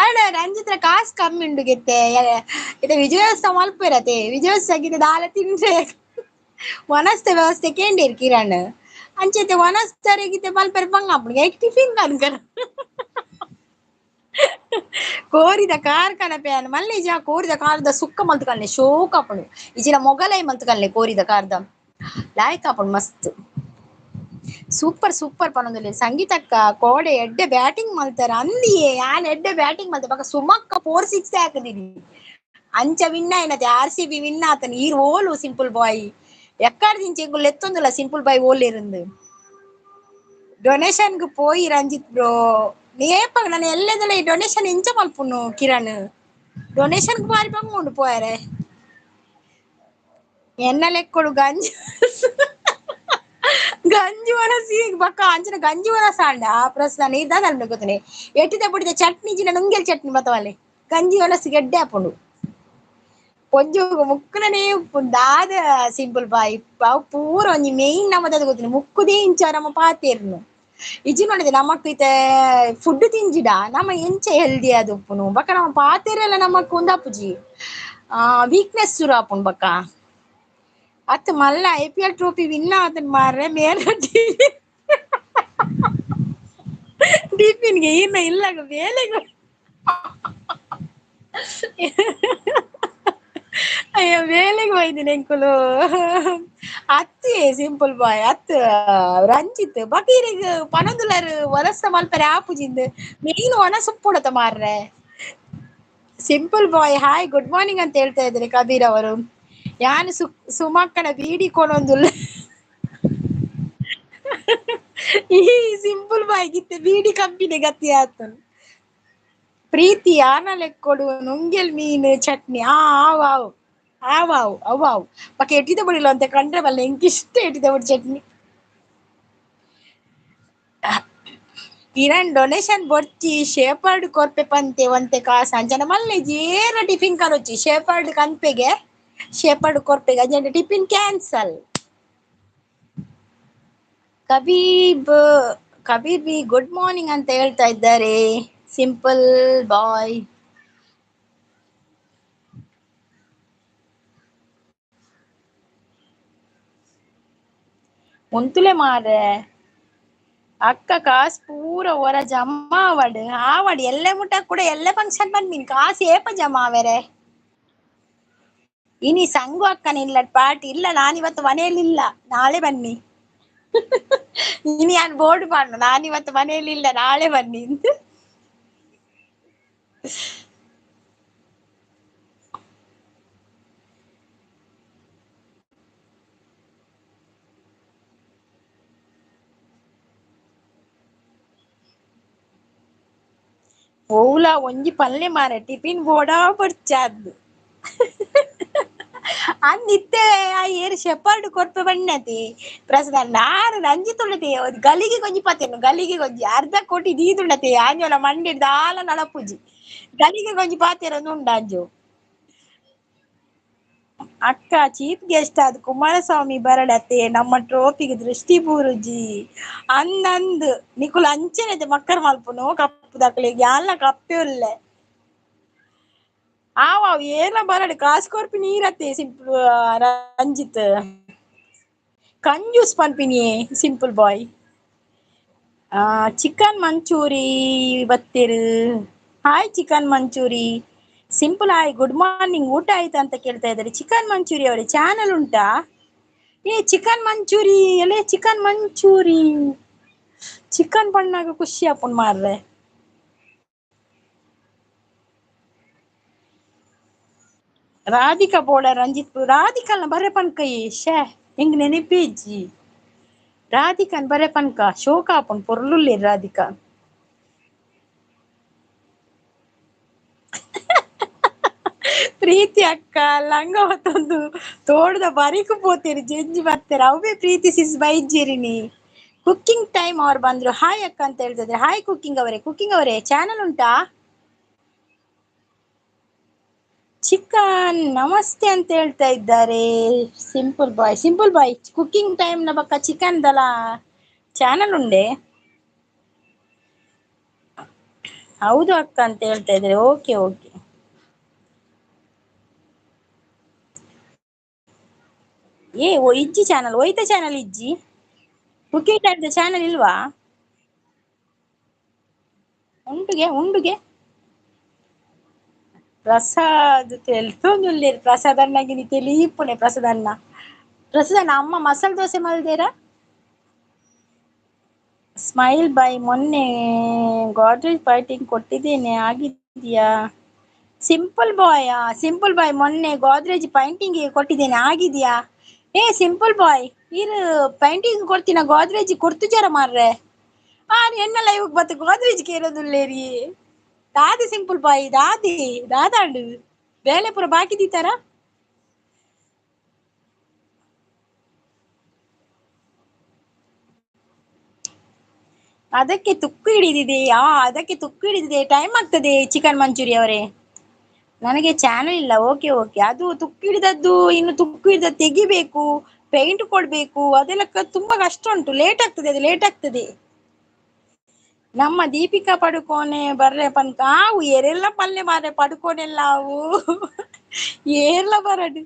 ಆಂಡ ರಂಜಿತ್ರ ಕಾಸ್ ಕಮ್ಮಿ ಉಂಡು ಗೆತ್ತೆ ಇತ್ತೆ ವಿಜಯೋತ್ಸವ ಮಲ್ಪುವೆರತೆ ವಿಜಯೋತ್ಸವ ದಾಲ ತಿನ್ರೆ ವನಸ್ತ ವ್ಯವಸ್ಥೆ ಕೇಂಡೇರ್ ಕಿರಣ್ ಅಂಚೆತೆ ವನಸ್ತರೆಗಿತ್ತೆ ಮಲ್ಪೆರೆ ಬಂಗ ಆಪುಂಡು ಏಕ್ ಟಿಫಿನ್ ಕನ್ಕರ ಕೋರಿದ ಕಾರ್ ಕನಪೆ ಮಲ್ಲೇಜ ಕೋರಿದ ಕಾರ್ದ ಸುಕ್ಕ ಮಲ್ತ್ ಕಲ್ನೆ ಶೋಕ್ ಆಪುಂಡು ಇಜಿನ ಮೊಗಲೈ ಮಲ್ತ್ ಕಲ್ನೆ ಕೋರಿದ ಕಾರ್ದ ಲಾಯ್ಕ್ ಆಪುಂಡು ಮಸ್ತ್ ಸೂಪರ್ ಸೂಪರ್ ಪನೊಂದುಲ್ಲೆರ್ ಸಂಗೀತಕ್ಕ ಕೋಡೆ ಎಡ್ಡೆ ಬ್ಯಾಟಿಂಗ್ ಮಲ್ತಾರ ಅಂದಿಯೇ ಯಾನ್ ಎಡ್ಡೆ ಬ್ಯಾಟಿಂಗ್ ಮಲ್ತೆ ಬೊಕ ಸುಮಕ್ಕ 4-6 ಹಾಕುದಿನಿ ಅಂಚ ವಿನ್ ಆಯಿನತೆ ಆರ್ ಸಿ ಬಿ ವಿನ್ ಆತನ ಈರ್ ಓಲು ಸಿಂಪಲ್ ಬಾಯ್ ಎಕ್ಕಡ್ದಿಂಚ ಎಂಕುಲು ಲೆತ್ತೊಂದುಲ್ಲ ಸಿಂಪಲ್ ಬಾಯ್ ಓಲೇರುಂದು ಡೊನೇಷನ್ ಗ್ ಪೋಯಿ ರಂಜಿತ್ ಬ್ರೋ ಏಪಗ ನನ ಎಲ್ಲೆದಲ ಈ ಡೊನೇಷನ್ ಎಂಚ ಮಲ್ಪುನು ಕಿರಣ್ ಡೊನೇಷನ್ ಗ್ ಬಾರಿ ಬಂಗ ಉಂಡು ಪೋಯರೆ ಎನ್ನ ಲೆಕ್ಕೊಡು ಗಂಜಿ ಗಂಜಿ ವನಸಿ ಬೊಕ್ಕ ಅಂಚಿನ ಗಂಜಿ ವನಸ ಆಂಡ ಪ್ರಶ್ನೆ ನೀರ್ ದಾದ ಗೊತ್ತನೆ ಎಟ್ಟಿದ ಪುಡಿದ ಚಟ್ನಿ ಜಿನ ನುಂಗೆಲ್ ಚಟ್ನಿ ಬತ್ತವಲ್ಲೆ ಗಂಜಿ ವನಸ್ ಗೆಡ್ಡೆ ಆಪುಂಡು ಪೊಂಜೊಗು ಮುಕ್ಕುನನೇ ಉಪ್ಪುಂಡು ದಾದ ಸಿಂಪಲ್ ಬಾಯ್ ಅವು ಪೂರ ಒಂಜಿ ಮೇನ್ ನಮದದ ಗೊತ್ತುಂಡು ಮುಕ್ಕುದೇ ಇಂಚ ನಮ್ಮ ಪಾತೆರ್ನು ಇಜ್ಜಿ ನೋಡಿದೆ ನಮಕ್ ಇತ್ತೆ ಫುಡ್ ತಿಂಜಿಡ ನಮ ಎಂಚ ಹೆಲ್ದಿ ಆದ್ ಉಪ್ಪುನು ಬೊಕ ನಮ ಪಾತೆರೆಲ್ಲ ನಮಕ್ ಉಂದಾಪುಜಿ ವೀಕ್ನೆಸ್ ಸುರು ಆಪುಂಡು ಬೊಕ ಅತ್ ಮಲ್ಲ ಐಪಿಎಲ್ ಟ್ರೋಫಿ ವಿನ್ ಆತನ್ ಮಾರ್ರೆ ಮೇಲ್ ಟಿಫಿನ್ಗೆ ಈರ್ನ ಇಲ್ಲಗ ಬೇಲೆಗ್ ಅಯ್ಯೋ ಬೇಲೆಗ್ ಬೈದಿನಿ ಎಂಕುಲು ಅತ್ತೆ ಸಿಂಪಲ್ ಬಾಯ್ ಅತ್ ರಂಜಿತ್ ಬೊಕ ಇರೆಗ್ ಪನೊಂದುಲ್ಲರ್ ವನಸ ಮಲ್ಪೆರೆ ಆಪುಜಿಂದ್ ಮೇನ್ ವನಸ್ ಉಪ್ಪೊಡತ ಮಾರ್ರೆ. Simple boy hi good morning ಅಂತ ಹೇಳ್ತಾ ಇದ್ದಾರೆ ಕಬೀರ್ ಅವರು. ಯಾನ್ ಸುಮಕ್ಕನ ಬೀಡಿ ಕೊನೊಂದುಲ್ಲೆ ಈ ಸಿಂಪಲ್ ಬಾಯ್ ಗಿತ್ತೆ ಬೀಡಿ ಕಂಪಿನಿ ಗತಿ ಆತುಂಡು. ಪ್ರೀತಿ ಯಾನ ಲೆಕ್ಕೊಡು ನುಂಗೆಲ್ ಮೀನ್ ಚಟ್ನಿ ಆ ಆವ್ ಆವ್ ಆವ್ ಆವ್ ಅವ್ ಆವ್ ಬೊಕ ಎಟ್ಟಿದ ಬಡಿಲ ಅಂತೆ ಕಂಡ್ರೆ ಬಲ್ಲೆ ಎಂಕ್ ಇಷ್ಟ ಎಟ್ಟಿದ ಬೊಡಿ ಚಟ್ನಿ. ಕಿರಣ್ ಡೊನೇಷನ್ ಬೊರ್ಚಿ ಶೇಪರ್ಡ್ ಕೊರ್ಪೆ ಪಂತೆ ಒಂತೆ ಕಾಸ್ ಅಂಚನ ಮಲ್ಲೆ ಏರ ಟಿಫಿನ್ ಕನೊಚ್ಚಿ ಶೇಪರ್ಡ್ ಕನ್ಪೆಗೆ ಶೇಪರ್ಡ್ ಕೊರ್ಪೆಗೆ ಅಂಚನೆ ಟಿಫಿನ್ ಕ್ಯಾನ್ಸಲ್. ಕಬೀಬ್ ಕಬೀರ್ ಬಿ ಗುಡ್ ಮಾರ್ನಿಂಗ್ ಅಂತ ಹೇಳ್ತಾ ಇದ್ದಾರೆ ಸಿಂಪಲ್ ಬಾಯ್. ಉಂತುಲೆ ಮಾರ್ರೆ ಅಕ್ಕ ಕಾಸ್ ಪೂರ ಒರ ಜಮಾ ಆವಡ್ ಆವಡ್ ಎಲ್ಲೆ ಮುಟ ಕೂಡ ಎಲ್ಲೆ ಫಂಕ್ಷನ್ ಬಂದಿನ್ ಕಾಸ್ ಏಪ ಜಮಾ ಆವೆರೆ. ಇನಿ ಸಂಗು ಅಕ್ಕನ ಇಲ್ಲ ಪಾರ್ಟಿ ಇಲ್ಲ ನಾನಿವತ್ತು ಮನೆಯಲ್ಲಿ ಇಲ್ಲ ನಾಳೆ ಬನ್ನಿ. ಇನಿ ಯಾನ್ ಬೋರ್ಡ್ ಪಾಡ್ನು ನಾನಿವತ್ತು ಮನೆಯಲ್ಲಿ ಇಲ್ಲ ನಾಳೆ ಬನ್ನಿ ಅಂತ. ಓವ್ಲ ಒಂಜಿ ಪಲ್ಲೆ ಮಾರೆ ಟಿಫಿನ್ ಬೋಡಾ ಬೊಡ್ಚಾದ್ ಅಂದ್ ಇತ್ತೆ ಆ ಏರ್ ಶೆಪರ್ಡ್ ಕೊರ್ಪೆ ಬಣ್ಣತಿ ಪ್ರಸಾದ ನಾರು ರಂಜಿತುಂಡತೆ ಗಲಿಗೆ ಕೊಂಜಿ ಪತೇನು ಗಲಿಗೆ ಕೊಂಜಿ ಅರ್ಧ ಕೋಟಿ ದೀದುಂಡತೆ ಆಂಜೋಲ ಮಂಡಿ ದಾಲ ನಡಪುಜಿ ಗಲಿಗೆ ಕೊಂಜಿ ಪಾತೆರೊಂದು ಉಂಡು ಅಂಜು. ಅಕ್ಕ ಚೀಫ್ ಗೆಸ್ಟ್ ಆದ್ ಕುಮಾರಸ್ವಾಮಿ ಬರಡತೆ ನಮ್ಮ ಟ್ರೋಫಿಗೆ ದೃಷ್ಟಿ ಬೂರುಜಿ ಅಂದಂದು ನಿಕುಲು ಅಂಚೆನೆ ಮಕ್ಕರ್ ಮಲ್ಪುನು ಕಪ್ಪು ದಕ್ಲೆಗ್ ಯಾನ್ಲ ಕಪ್ಪೆ ಉಲ್ಲೆ. ಆವ್ ಅವ್ ಏರ್ಲ ಬರಡ್ ಕಾಸ್ ಕೊರ್ಪಿ ನೀರತ್ತೆ ಸಿಂಪಲ್ ರಂಜಿತ್ ಕಂಜೂಸ್ ಪನ್ಪಿನಿ ಸಿಂಪಲ್ ಬಾಯ್. ಚಿಕನ್ ಮಂಚೂರಿ ಬತ್ತೇರು. Hi chicken manchurian simple hi good morning ಊಟ ಆಯ್ತಾ ಅಂತ ಕೇಳ್ತಾ ಇದ್ದಾರೆ ಚಿಕನ್ ಮಂಚೂರಿ ಅವರೇ. ಚಾನಲ್ ಉಂಟಾ? ಏ ಚಿಕನ್ ಮಂಚೂರಿ ಎಲೆ ಚಿಕನ್ ಮಂಚೂರಿ ಚಿಕನ್ ಪಣ್ಣಾಗ ಖುಷಿ ಆಪುಂಡು ಮಾರ್ರೆ. ರಾಧಿಕಾ ಬೋಡ ರಂಜಿತ್ ರಾಧಿಕಲ್ನ ಬರೆ ಪನ್ಕೈ ಶೇ ಹೆಂಗ್ ನೆನಪೇಜಿ ರಾಧಿಕನ್ ಬರೆ ಪನ್ಕ ಶೋಕ ಆಪುಂಡು ಪೊರ್ಲುಲ್ಲೇರ್ ರಾಧಿಕಾ. ಪ್ರೀತಿ ಅಕ್ಕ ಲಂಗ ಹೊತ್ತೊಂದು ತೋಟದ ಬರಿಕು ಪೋತೇರಿ ಜೆಂಜಿ ಬರ್ತಾರೆ ಅವೇ ಪ್ರೀತಿ ಸಿಸ್ ಬೈಜೇರಿನಿ. ಕುಕ್ಕಿಂಗ್ ಟೈಮ್ ಅವ್ರು ಬಂದ್ರು ಹಾಯ್ ಅಕ್ಕ ಅಂತ ಹೇಳ್ತಿದ್ರೆ. ಹಾಯ್ ಕುಕ್ಕಿಂಗ್ ಅವರೇ. ಕುಕ್ಕಿಂಗ್ ಅವರೇ ಚಾನಲ್ ಉಂಟಾ? ಚಿಕನ್ ನಮಸ್ತೆ ಅಂತ ಹೇಳ್ತಾ ಇದ್ದಾರೆ simple boy. Simple boy cooking time ನ ಪಕ್ಕ ಚಿಕನ್ ದಲ ಚಾನಲ್ ಉಂಡೆ? ಹೌದು ಅಕ್ಕ ಅಂತ ಹೇಳ್ತಾ ಇದ್ದಾರೆ. ಓಕೆ ಓಕೆ ಏ ಓ ಇಜ್ಜಿ ಚಾನಲ್ ಒಯ್ತ ಚಾನಲ್ ಇಜ್ಜಿ ಕುಕಿಂಗ್ ಟೈಮ್ ಚಾನಲ್ ಇಲ್ವಾ? ಉಂಡುಗೆ ಉಂಡುಗೆ ಪ್ರಸಾದ್ ತೆಲ್ತೊಂದುಲ್ಲೇರು ಪ್ರಸಾದ್ ಅಣ್ಣಗಿನಿ ತೆಲೀಪುಣೆ ಪ್ರಸಾದ್ ಅಣ್ಣ. ಪ್ರಸಾದ್ ಅಣ್ಣ ಅಮ್ಮ ಮಸಾಲೆ ದೋಸೆ ಮಲ್ದೇರಾ? ಸ್ಮೈಲ್ ಬಾಯ್ ಮೊನ್ನೆ ಗಾಡ್ರೇಜ್ ಪೈಟಿಂಗ್ ಕೊಟ್ಟಿದ್ದೇನೆ ಆಗಿದೆಯಾ? ಸಿಂಪಲ್ ಬಾಯ್ ಸಿಂಪಲ್ ಬಾಯ್ ಮೊನ್ನೆ ಗೋದ್ರೇಜ್ ಪೈಂಟಿಂಗ್ ಕೊಟ್ಟಿದ್ದೇನೆ ಆಗಿದೆಯಾ? ಏ ಸಿಂಪಲ್ ಬಾಯ್ ಇರು ಪೈಂಟಿಂಗ್ ಕೊಡ್ತೀನ ಗೋದ್ರೇಜ್ ಕೊಡ್ತು ಜರ ಮಾರ್ರೆ. ಆ ಎನ್ನಲ್ಲ ಇವಾಗ ಬತ್ತ ಗೋದ್ರೇಜ್ ಕೇರೋದುಲ್ಲೇರಿ ದಾದಿ ಸಿಂಪಲ್ ಬಾಯ್ ದಾದಿ ದಾದಾಂಡು ಬೇಲೆ ಪೂರ ಬಾಕಿ ದೀತಾರ? ಅದಕ್ಕೆ ತುಕ್ಕು ಹಿಡಿದಿದೆ. ಅದಕ್ಕೆ ತುಕ್ಕು ಹಿಡಿದಿದೆ ಟೈಮ್ ಆಗ್ತದೆ ಚಿಕನ್ ಮಂಚೂರಿ ಅವರೇ. ನನಗೆ ಚಾನಲ್ ಇಲ್ಲ. ಓಕೆ ಓಕೆ ಅದು ತುಕ್ಕು ಹಿಡಿದದ್ದು ಇನ್ನು ತುಕ್ಕು ಹಿಡಿದದ್ದು ತೆಗಿಬೇಕು ಪೇಂಟ್ ಕೊಡ್ಬೇಕು ಅದೆಲ್ಲ ತುಂಬಾ ಕಷ್ಟ ಉಂಟು ಲೇಟ್ ಆಗ್ತದೆ ಅದು ಲೇಟ್ ಆಗ್ತದೆ. ನಮ್ಮ ದೀಪಿಕಾ ಪಡುಕೋಣೆ ಬರ್ರೆ ಪನ್ಕ ಆವು ಏರೆಲ್ಲ ಪಲ್ಲೆ ಮಾರ್ರೆ ಪಡುಕೋನೆಲ್ಲ ಅವು ಏರ್ಲ ಬರಡು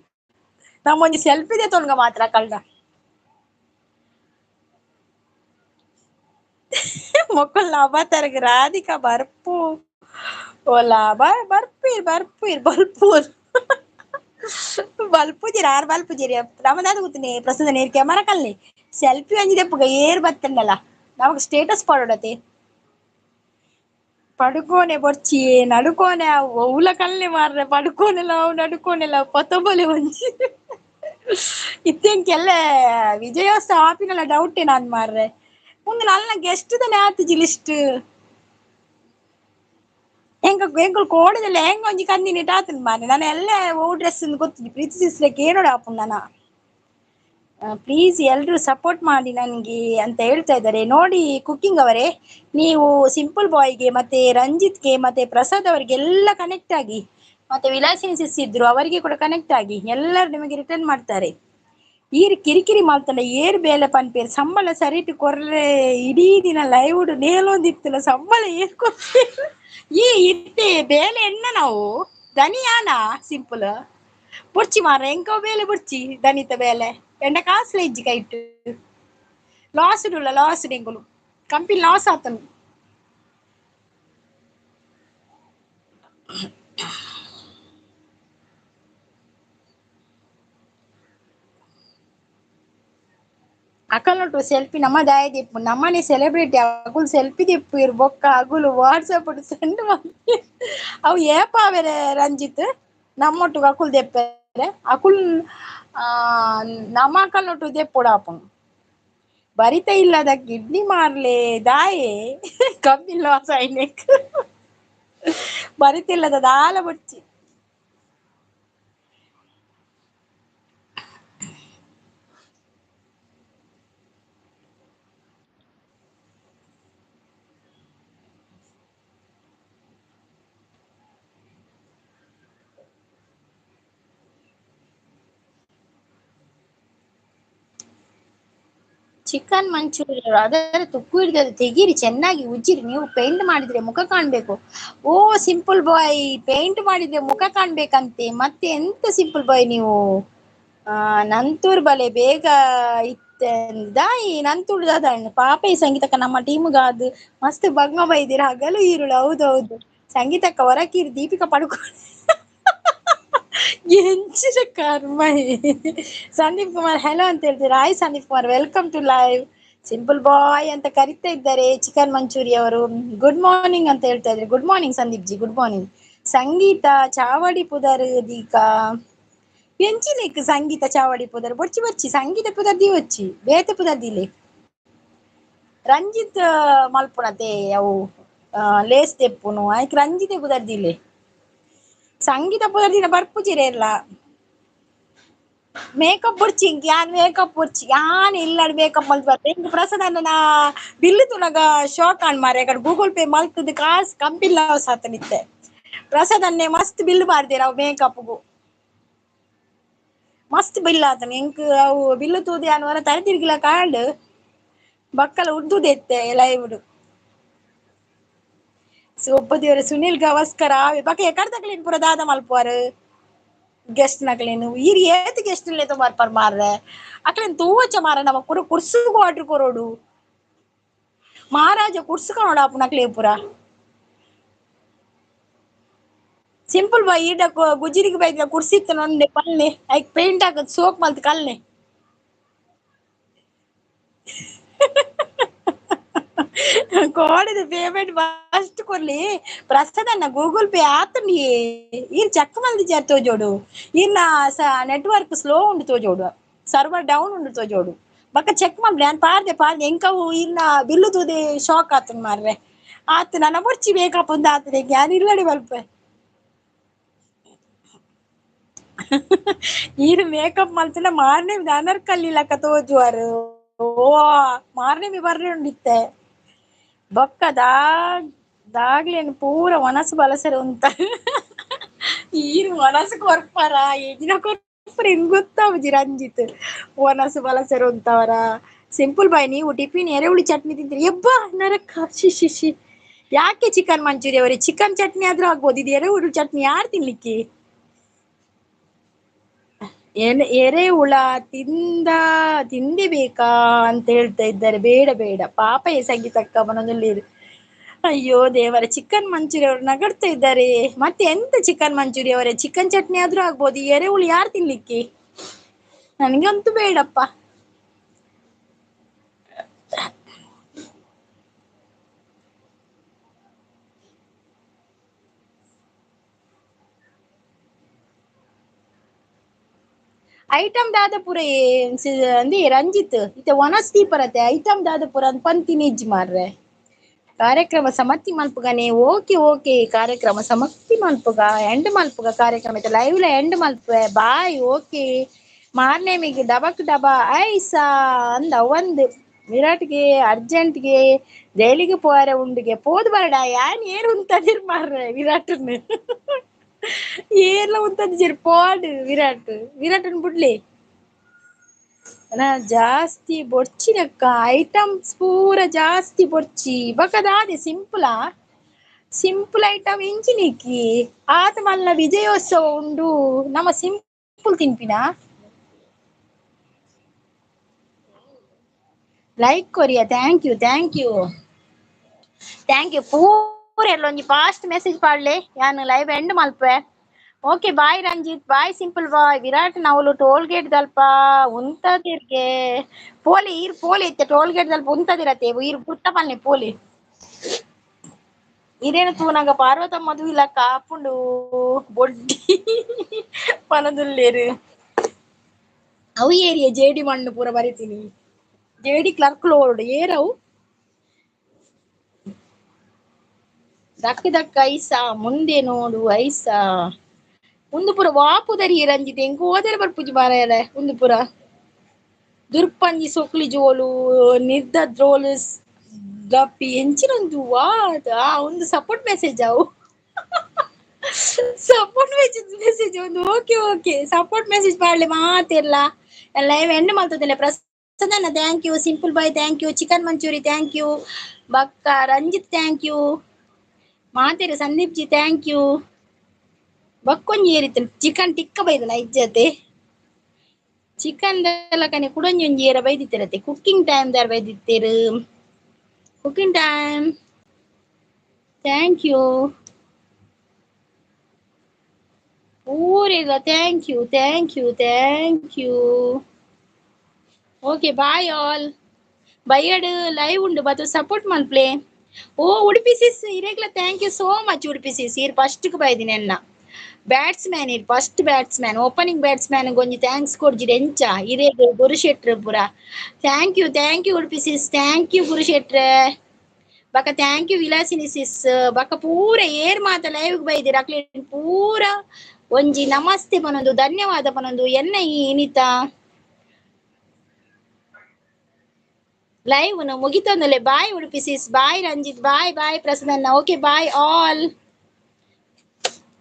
ನಮ್ಮೊಂಜಿ ಸೆಲ್ಫಿ ತೊಂಗ ಮಾತ್ರ ಕಳ್ದ ಮೊಕ್ಕಲ್ ಅವತಾರಗ್ ರಾಧಿಕಾ ಬರ್ಪು ಓಲಾ ಬರ್ಪೀರ್ ಬರ್ಪೀರ್ ಬಲ್ಪೂರ್ ಬಲ್ಪುಜಿರ ಆರ್ ಬಲ್ಪುಜಿರಿ ನಮ್ಮದಾದ ಗೊತ್ತನೆ ಪ್ರಸಾದ ನೇರ್ ಕ್ಯಾಮರಾ ಕಲ್ಲೆ ಸೆಲ್ಫಿ ಒಂಜಿ ದೆಪ್ಪುಗ ಏರ್ ಬತ್ತಂಡಲ ನಮಗ್ ಸ್ಟೇಟಸ್ ಪಾಡೋಡತೆ ಪಡುಕೋನೆ ಬೊರ್ಚಿ ನಡುಕೋನೆ ಒವ್ಲ ಕಲ್ಲೆ ಮಾರ್ರೆ ಪಡುಕೋನೆಲ್ಲ ಅವು ನಡುಕೋನೆಲ್ಲ ಪತೊಬಲೆ ಒಂಜಿ ಇತ್ತೆಂಕೆಲ್ಲ ವಿಜಯೋತ್ಸವ ಆಪಿನಲ್ಲ ಡೌಟೇ ನಾನ್ ಮಾರ್ರೆ ಮುಂದೆ ನಲ್ಲ ಗೆಸ್ಟ್ ತಾನೆ ಆತಿಜಿ ಲಿಸ್ಟ್ ಎಂಕ ಎಂಕುಲು ಕೋಡದಲ್ಲ ಹೆಂಗ ಒಂಜಿ ಕಂದಿನಿ ಆತನ್ ಮಾರ್ರೆ ನಾನು ಎಲ್ಲ ಓ ಡ್ರೆಸ್ ಗೊತ್ತಿದ್ದಿ ಪ್ರೀತಿ ಸಿಸ್ಲಕ್ಕೆ ಏನೋಡ ಆಪುಂಡು ನಾನು. ಪ್ಲೀಸ್ ಎಲ್ಲರೂ ಸಪೋರ್ಟ್ ಮಾಡಿ ನನಗೆ ಅಂತ ಹೇಳ್ತಾ ಇದ್ದಾರೆ. ನೋಡಿ ಕುಕ್ಕಿಂಗ್ ಅವರೇ ನೀವು ಸಿಂಪಲ್ ಬಾಯ್ಗೆ ಮತ್ತೆ ರಂಜಿತ್ಗೆ ಮತ್ತೆ ಪ್ರಸಾದ್ ಅವರಿಗೆ ಎಲ್ಲ ಕನೆಕ್ಟ್ ಆಗಿ ಮತ್ತೆ ವಿಲಾಸಿನಿ ಸಿಸ್ ಇದ್ರು ಅವರಿಗೆ ಕೂಡ ಕನೆಕ್ಟ್ ಆಗಿ ಎಲ್ಲರೂ ನಿಮಗೆ ರಿಟರ್ನ್ ಮಾಡ್ತಾರೆ. ಈರ್ ಕಿರಿಕಿರಿ ಮಾಡ್ತಾನೆ ಏರ್ ಬೇಲೆ ಪನ್ಪೇರು ಸಂಬಳ ಸರಿಟು ಕೊರ್ರೆ ಇಡೀ ದಿನ ಲೈವ್ ನೇಲೊಂದಿತ್ತಲ್ಲ ಸಂಬಳ ಏರ್ ಕೊರ್ಪೇರು ಈ ಇತ್ತೆ ಬೇಲೆ ಎಣ್ಣ ನಾವು ದನಿಯಾನ ಸಿಂಪಲ್ ಬುಡ್ಚಿ ಮಾರ ಎಂಕೋ ಬೇಲೆ ಬುಡ್ಚಿ ದನಿತ ಬೇಲೆ ಎಂಡ ಕಾಸುಲ ಇಜ್ಜಿ ಕೈಟ್ ಲಾಸ್ ಉಲ್ಲ ಲಾಸ್ ಎಂಕುಲು ಕಂಪನಿ ಲಾಸ್ ಆತನು. ಅಕಲ್ನೊಟ್ಟು ಸೆಲ್ಫಿ ನಮ್ಮ ದಾಯ ದಿಪ್ಪು ನಮ್ಮನೆ ಸೆಲೆಬ್ರಿಟಿ ಅಗುಲು ಸೆಲ್ಫಿ ದಿಪ್ಪು ಇರ್ ಬೊಕ್ಕ ಅಗುಲು ವಾಟ್ಸಪ್ ಸೆಂಡ್ ಮಾಡಿ ಅವು ಏಪ ಅವೆರೆ ರಂಜಿತ್ ನಮ್ಮೊಟ್ಟು ಅಕುಲ್ ದೆಪ್ಪರೆ ಅಕುಲ್ ನಮ್ಮ ಅಕಲ್ನೊಟ್ಟು ದೆಪ್ಪೊಡು ಆಪುಂಡು ಬರಿತ ಇಲ್ಲದ ಕಿಡ್ನಿ ಮಾರ್ಲೆ ದಾಯೆ ಕಮ್ಮಿ ಲಾಸ್ ಆಯ್ನೆಕ್. ಬರಿತಿಲ್ಲದ ದಾಲ ಬೊಡ್ಚಿ. ಚಿಕನ್ ಮಂಚೂರಿಯನ್ ಅದರ ತುಕ್ಕು ಹಿಡಿದು ತೆಗೀರಿ, ಚೆನ್ನಾಗಿ ಉಜ್ಜಿರಿ. ನೀವು ಪೇಂಟ್ ಮಾಡಿದ್ರೆ ಮುಖ ಕಾಣ್ಬೇಕು. ಓ ಸಿಂಪಲ್ ಬಾಯ್, ಪೇಂಟ್ ಮಾಡಿದ್ರೆ ಮುಖ ಕಾಣ್ಬೇಕಂತೆ. ಮತ್ತೆ ಎಂತ ಸಿಂಪಲ್ ಬಾಯ್ ನೀವು? ನಂತೂರ್ ಬಲೆ ಬೇಗ ಇತ್ತಂದಾಯಿ ನಂತೂರ್ ದಾದ ಪಾಪ ಈ ಸಂಗೀತಕ್ಕ ನಮ್ಮ ಟೀಮ್ಗಾದು ಮಸ್ತ್ ಬಂಗ ಬೈದಿರ ಹಗಲು ಈರುಳು. ಹೌದೌದು ಸಂಗೀತಕ್ಕ ಹೊರಕೀರಿ ದೀಪಿಕಾ ಪಡುಕೋಣೆ ಎಂಚಿನ ಕರ್ಮ. ಸಂದೀಪ್ ಕುಮಾರ್ ಹಲೋ ಅಂತ ಹೇಳ್ತೀರಾ? Hi Sandeep Kumar, welcome to live. Simple boy ಅಂತ ಕರಿತಾ ಇದ್ದಾರೆ ಚಿಕನ್ ಮಂಚೂರಿ ಅವರು. ಗುಡ್ ಮಾರ್ನಿಂಗ್ ಅಂತ ಹೇಳ್ತಾ ಇದ್ದಾರೆ. Good morning Sandeep ji, good morning. Sangeetha ಚಾವಡಿ ಪುದರ್ ದೀಕಾ ಎಂಚಿನೇಕ್ ಸಂಗೀತ ಚಾವಡಿ ಪುದರ್ ಬೊರ್ಚಿ ಬೊರ್ಚಿ ಸಂಗೀತ ಪುದರ್ ದೀವಚ್ಚಿ ಬೇತೆ ಪುದರ್ ದಿಲೆ ರಂಜಿತ್ ಮಲ್ಪುಣತೆ ಅವು ಲೇಸ್ ತೆಪ್ಪುನು ಆಯ್ಕೆ ರಂಜಿತೆ ಪುದರ್ ದಿಲೆ ಸಂಗೀತ ಪುದರ್ ದಿನ ಬರ್ಪುಜಿರೆ ಎಲ್ಲ ಮೇಕಪ್ ಬುರ್ಚಿ ಇಂಕ್ ಯಾನ್ ಮೇಕಪ್ ಬುರ್ಚಿ ಯಾನ್ ಇಲ್ಲಡ್ ಮೇಕಪ್ ಮಲ್ತ್ ಬರ್ತೆ ಇಂಕ್ ಪ್ರಸಾದ್ ಅಣ್ಣನ ಬಿಲ್ಲು ತುನಗ ಶಾಕ್ ಆಂಡ್ ಮಾರ್ರೆ ಅಕಡೆ ಗೂಗಲ್ ಪೇ ಮಲ್ತುದು ಕಾಸ್ ಕಂಪಿಲ್ಲ ಸಾತನಿತ್ತೆ ಪ್ರಸಾದ್ ಅನ್ನೆ ಮಸ್ತ್ ಬಿಲ್ ಮಾರ್ದೇರ್ ಅವು ಮೇಕಪ್ಗು ಮಸ್ತ್ ಬಿಲ್ ಆತನ ಎಂಕ್ ಅವು ಬಿಲ್ಲು ತೂದು ಯಾನ್ ವರ ತರೆ ತಿರ್ಗಿಲ ಕಾರ್ಡ್ ಬಕ್ಕಲ ಉದ್ದುದೆತ್ತೆ ಲೈವ್ ಒಬ್ಬದಿಯವರು ಸುನಿಲ್ ಗವಾಸ್ಕರ್ ಆವೆ ಬಕ ಎಕಡ್ದಕ್ಲೇನ್ ಪೂರ ದಾದ ಮಲ್ಪುವಾರ್ ಗೆಸ್ಟ್ ನಕ್ಲೇನು ಈರ್ ಏತ್ ಗೆಸ್ಟ್ ಲೇತ ಬರ್ಪರ್ ಮಾರ್ರೆ ಅಕ್ಲೇನ್ ತೂವಚ್ಚ ಮಾರ ನಮ ಪೂರ ಕುರ್ಸುಗು ಆರ್ಡರ್ ಕೊರೋಡು ಮಹಾರಾಜ ಕುರ್ಸು ಕನೋಡ ಅಪ್ಪು ಪೂರ ಸಿಂಪಲ್ ಬಾಯ್ ಈಡ ಗುಜಿರಿಗೆ ಬೈದ ಕುರ್ಸಿತ್ತು ನೊಂಡೆ ಪಲ್ನೆ ಐಕ್ ಪೇಂಟ್ ಹಾಕದ್ ಸೋಕ್ ಮಲ್ತ್ ಕಲ್ನೆ ಕೋಡೆದ ಪೇಮೆಂಟ್ ಫಸ್ಟ್ ಕೊರ್ಲಿ ಪ್ರಸಾದನ್ನ ಗೂಗಲ್ ಪೇ ಆತಂಡಿ ಈರ್ ಚೆಕ್ ಮಲ್ದಿಜಾರ್ ತೋಜೋಡು ಈರ್ನ ನೆಟ್ವರ್ಕ್ ಸ್ಲೋ ಉಂಡು ತೋಜೋಡು ಸರ್ವರ್ ಡೌನ್ ಉಂಡು ತೋಜೋಡು ಬಕ್ಕ ಚೆಕ್ ಮಲ್ಲೆ ಯಾನ್ ಪಾರ್ದೆ ಪಾರ್ದೆ ಎಂಕವು ಈರ್ನ ಬಿಲ್ಲು ತೂದೆ ಶಾಕ್ ಆತನ್ ಮಾರ್ರೆ ಆತ್ ನನ್ನ ಬೊರ್ಚಿ ಬೇಕಾಪುಂದು ಆತನೆ ಯಾನ್ ಇಲ್ಲಡೆ ಮಲ್ಪೆ ಈರ್ ಮೇಕಪ್ ಮಲ್ತಿನ ಮಾರನೇ ಅನರ್ಕಲ್ಲಿ ಲಕ್ಕ ತೋಜುವಾರು ಓ ಮಾರನೇ ಬರ್ರೆ ಉಂಡಿತ್ತೆ ಬೊಕ್ಕ ದಾಗ್ಲೇನು ಪೂರ ಒನಸು ಬಲಸರೆ ಉಂತ ಈರು ಒನಸು ಕೊರ್ಪರ ಎಂಜಿನ ಕೊರ್ಪರ ಹಿಂಗ್ ಗೊತ್ತಾವುಜಿ ರಂಜಿತ್ ಒನಸು ಬಲಸರೆ ಉಂತವರ. ಸಿಂಪಲ್ ಬಾಯ್ ನೀವು ಟಿಫಿನ್ ಎರೆಹುಳಿ ಚಟ್ನಿ ತಿಂತೀರಿ ಎಬ್ಬಾ ನರಕ she she she. ಯಾಕೆ ಚಿಕನ್ ಮಂಚೂರಿ ಅವರೇ? ಚಿಕನ್ ಚಟ್ನಿ ಆದ್ರೂ ಆಗ್ಬೋದು, ಇದು ಎರೆಹುಳಿ ಚಟ್ನಿ ಯಾರು ತಿನ್ಲಿಕ್ಕೆ? ಎರೆಹುಳ ತಿಂದೆ ಬೇಕಾ ಅಂತ ಹೇಳ್ತಾ ಇದ್ದಾರೆ. ಬೇಡ ಬೇಡ ಪಾಪ ಈ ಸಂಗೀತಕ್ಕ ಮನದಲ್ಲಿ. ಅಯ್ಯೋ ದೇವರ, ಚಿಕನ್ ಮಂಚೂರಿ ಅವರು ನಗಡ್ತಾ ಇದ್ದಾರೆ. ಮತ್ತೆ ಎಂತ ಚಿಕನ್ ಮಂಚೂರಿ ಅವರೇ? ಚಿಕನ್ ಚಟ್ನಿ ಆದ್ರೂ ಆಗ್ಬೋದು, ಈ ಎರೆಹುಳು ಯಾರು ತಿನ್ಲಿಕ್ಕೆ? ನನಗಂತೂ ಬೇಡಪ್ಪ. ಐಟಮ್ ದಾದಪುರ ಅಂದಿ ರಂಜಿತ್ ಇತ್ತೆ ವನಸ್ ದೀಪರತೆ ಐಟಮ್ ದಾದಪುರ ಅಂದ್ ಪಂತಿ ನಿಜ್ ಮಾರ್ರೆ. ಕಾರ್ಯಕ್ರಮ ಸಮತ್ತಿ ಮಲ್ಪುಗನೆ. ಓಕೆ ಓಕೆ, ಕಾರ್ಯಕ್ರಮ ಸಮಕ್ತಿ ಮಲ್ಪುಗ ಎಂಡ್ ಮಲ್ಪುಗ ಕಾರ್ಯಕ್ರಮ ಇತ್ತೆ ಲೈವ್ ಲ ಎಂಡ್ ಮಲ್ಪುವೆ. Bye okay. ಮಾರ್ನೇಮಿಗೆ ಡಬಕ್ ಡಬ ಐಸಾ ಅಂದ ಒಂದು ವಿರಾಟ್ಗೆ ಅರ್ಜೆಂಟ್ಗೆ ಜೈಲಿಗೆ ಪೋರೆ ಉಂಡುಗೆ ಪೋದು ಬರಡ ಯಾನ್ ಏರು ಉಂತದಿರ್ ಮಾರ್ರೆ ವಿರಾಟ್ನ ಏರ್ಲ ಉಂತದಿಜರ್ ಪೋಡು ವಿರಾಟ್ ವಿರಾಟನ್ ಬುಡ್ಲಿ. ನಾ ಜಾಸ್ತಿ ಬೊರ್ಚಿನಕ್ಕ ಐಟಮ್ಸ್ ಪೂರ ಜಾಸ್ತಿ ಬೊರ್ಚಿ ಬಕದಾದೆ ಸಿಂಪಲಾ ಸಿಂಪಲ್ ಐಟಮ್ ಇಂಚಿನಿಕ್ಕಿ ಆತ ಮಲ್ಲ ವಿಜಯೋತ್ಸವ ಉಂಡು ನಮ್ಮ ಸಿಂಪಲ್ ತಿನ್ಪಿನ. ಲೈಕ್ ಕೊರಿಯಾ thank you thank you thank you. ಪೂರ ಎಲ್ಲ ಒಂಜಿ ಫಾಸ್ಟ್ ಮೆಸೇಜ್ ಪಾಡ್ಲೆ ಯಾನ್ live and Malpe. Okay bye Ranjith bye simple boy. Virat ನವಲು toll gate ದಲ್ಪ ಉಂತದಿರ್ಗೆ ಪೋಲಿ ಈರ್ ಪೋಲಿ ಇತ್ತೆ ಟೋಲ್ ಗೇಟ್ ದಲ್ಪ ಉಂತದಿರತೆ ಈರ್ ಗುರ್ತ ಪಲ್ನೆ ಪೋಲಿ. ಇರೇನು ತೂನಗ ಪಾರ್ವತಮ್ಮ ಇಲ್ಲ ಕಾಪುಂಡು ಬೊಡ್ಡಿ ಪನದುಲ್ಲೇರು ಅವು ಏರಿಯಾ ಜೇಡಿ ಮಣ್ಣು ಪೂರ ಬರಿತೀನಿ ಜೇಡಿ ಕ್ಲರ್ಕ್ ಲೋಡ್ ಏರವು. ದಕ್ಕ ದಕ್ಕ ಐಸಾ ಮುಂದೆ ನೋಡು ಐಸಾ. ಉಂದು ಪೂರ ವಾಪುದರಿ ರಂಜಿತ್ ಎಂಕ್ ಓದೆರೆ ಬರ್ಪುಜಿ ಮಾರಾಯಲೆ ಉಂದು ಪೂರ. ದುರ್ಪಂಜಿ ಸೊಕ್ಲಿ ಜೋಲು ನಿರ್ದ ದ್ರೋಲು ದಪ್ಪಿ ಎಂಚಿನೊಂದು ವಾ ಆ ಒಂದು ಸಪೋರ್ಟ್ ಮೆಸೇಜ್ ಅವು. ಸಪೋರ್ಟ್ ಮೆಸೇಜ್ ಮೆಸೇಜ್ ಒಂದು ಓಕೆ ಓಕೆ ಸಪೋರ್ಟ್ ಮೆಸೇಜ್ ಪಾಡ್ಲೆ ಮಾತೆರ್ಲ. ಲೈವ್ ಎಂಡ್ ಮಲ್ತದಿಲ್ಲ. Prasanna thank you, simple boy thank you, chicken manchurian thank you, ಬಕ್ಕ ರಂಜಿತ್ thank you, ಮಾತೆರ್ ಸಂದೀಪ್ ಜಿ thank you. ಬಕ್ಕೊಂಜಿ ಏರಿತ್ತು ಚಿಕನ್ ಟಿಕ್ಕ ಬೈದನ ಇಜ್ಜತೆ ಚಿಕನ್ ದಲಕನೆ ಕುಡೊಂಜಿ ಒಂಜಿ ಏರ ಬೈದಿತ್ತಿರತೆ ಕುಕ್ಕಿಂಗ್ ಟೈಮ್ ದಾರ್ ಬೈದಿತ್ತೇರು. ಕುಕ್ಕಿಂಗ್ ಟೈಮ್ thank you ಪೂರೆಲ thank you thank you thank you. Okay bye all. ಬೈಯಡ್ live ಉಂಡು ಬತ್ತು ಸಪೋರ್ಟ್ ಮಲ್ಪ್ಲೆ. ಓ ಉಡುಪಿ ಸಿಸ್ ಇರೆಗ್ಲ thank you so much Udupi sis. ಇರ್ ಫಸ್ಟ್ ಬೈದಿನಿ ಎನ್ನ ಬ್ಯಾಟ್ಸ್ಮ್ಯಾನ್ ಇರ್ ಫಸ್ಟ್ ಬ್ಯಾಟ್ಸ್ಮ್ಯಾನ್ ಓಪನಿಂಗ್ ಬ್ಯಾಟ್ಸ್ಮ್ಯಾನ್ ಗೊಂಜಿ thanks ಕೊಡ್ಜಿಡ್ ಎಂಚ ಇರೇಗ್ ಗುರು ಶೆಟ್ರ್ ಪೂರ. Thank you thank you Udupi sis thank you ಗುರು ಶೆಟ್ರೆ. ಬಕ thank you Vilasini ಸಿಸ್. ಬಕ ಪೂರ ಏರ್ ಮಾತ ಲೈವ್ ಬೈದಿರ ಅಕ್ಲೆ ಪೂರ ಒಂಜಿ ನಮಸ್ತೆ ಪನೊಂದು ಧನ್ಯವಾದ ಪನೊಂದು ಎನ್ನ ಈ ಇನಿತ live ಮುಗಿತೊಂದಲೆ. Bye Udupi sis, bye Ranjith, bye bye Prasanna, okay bye all.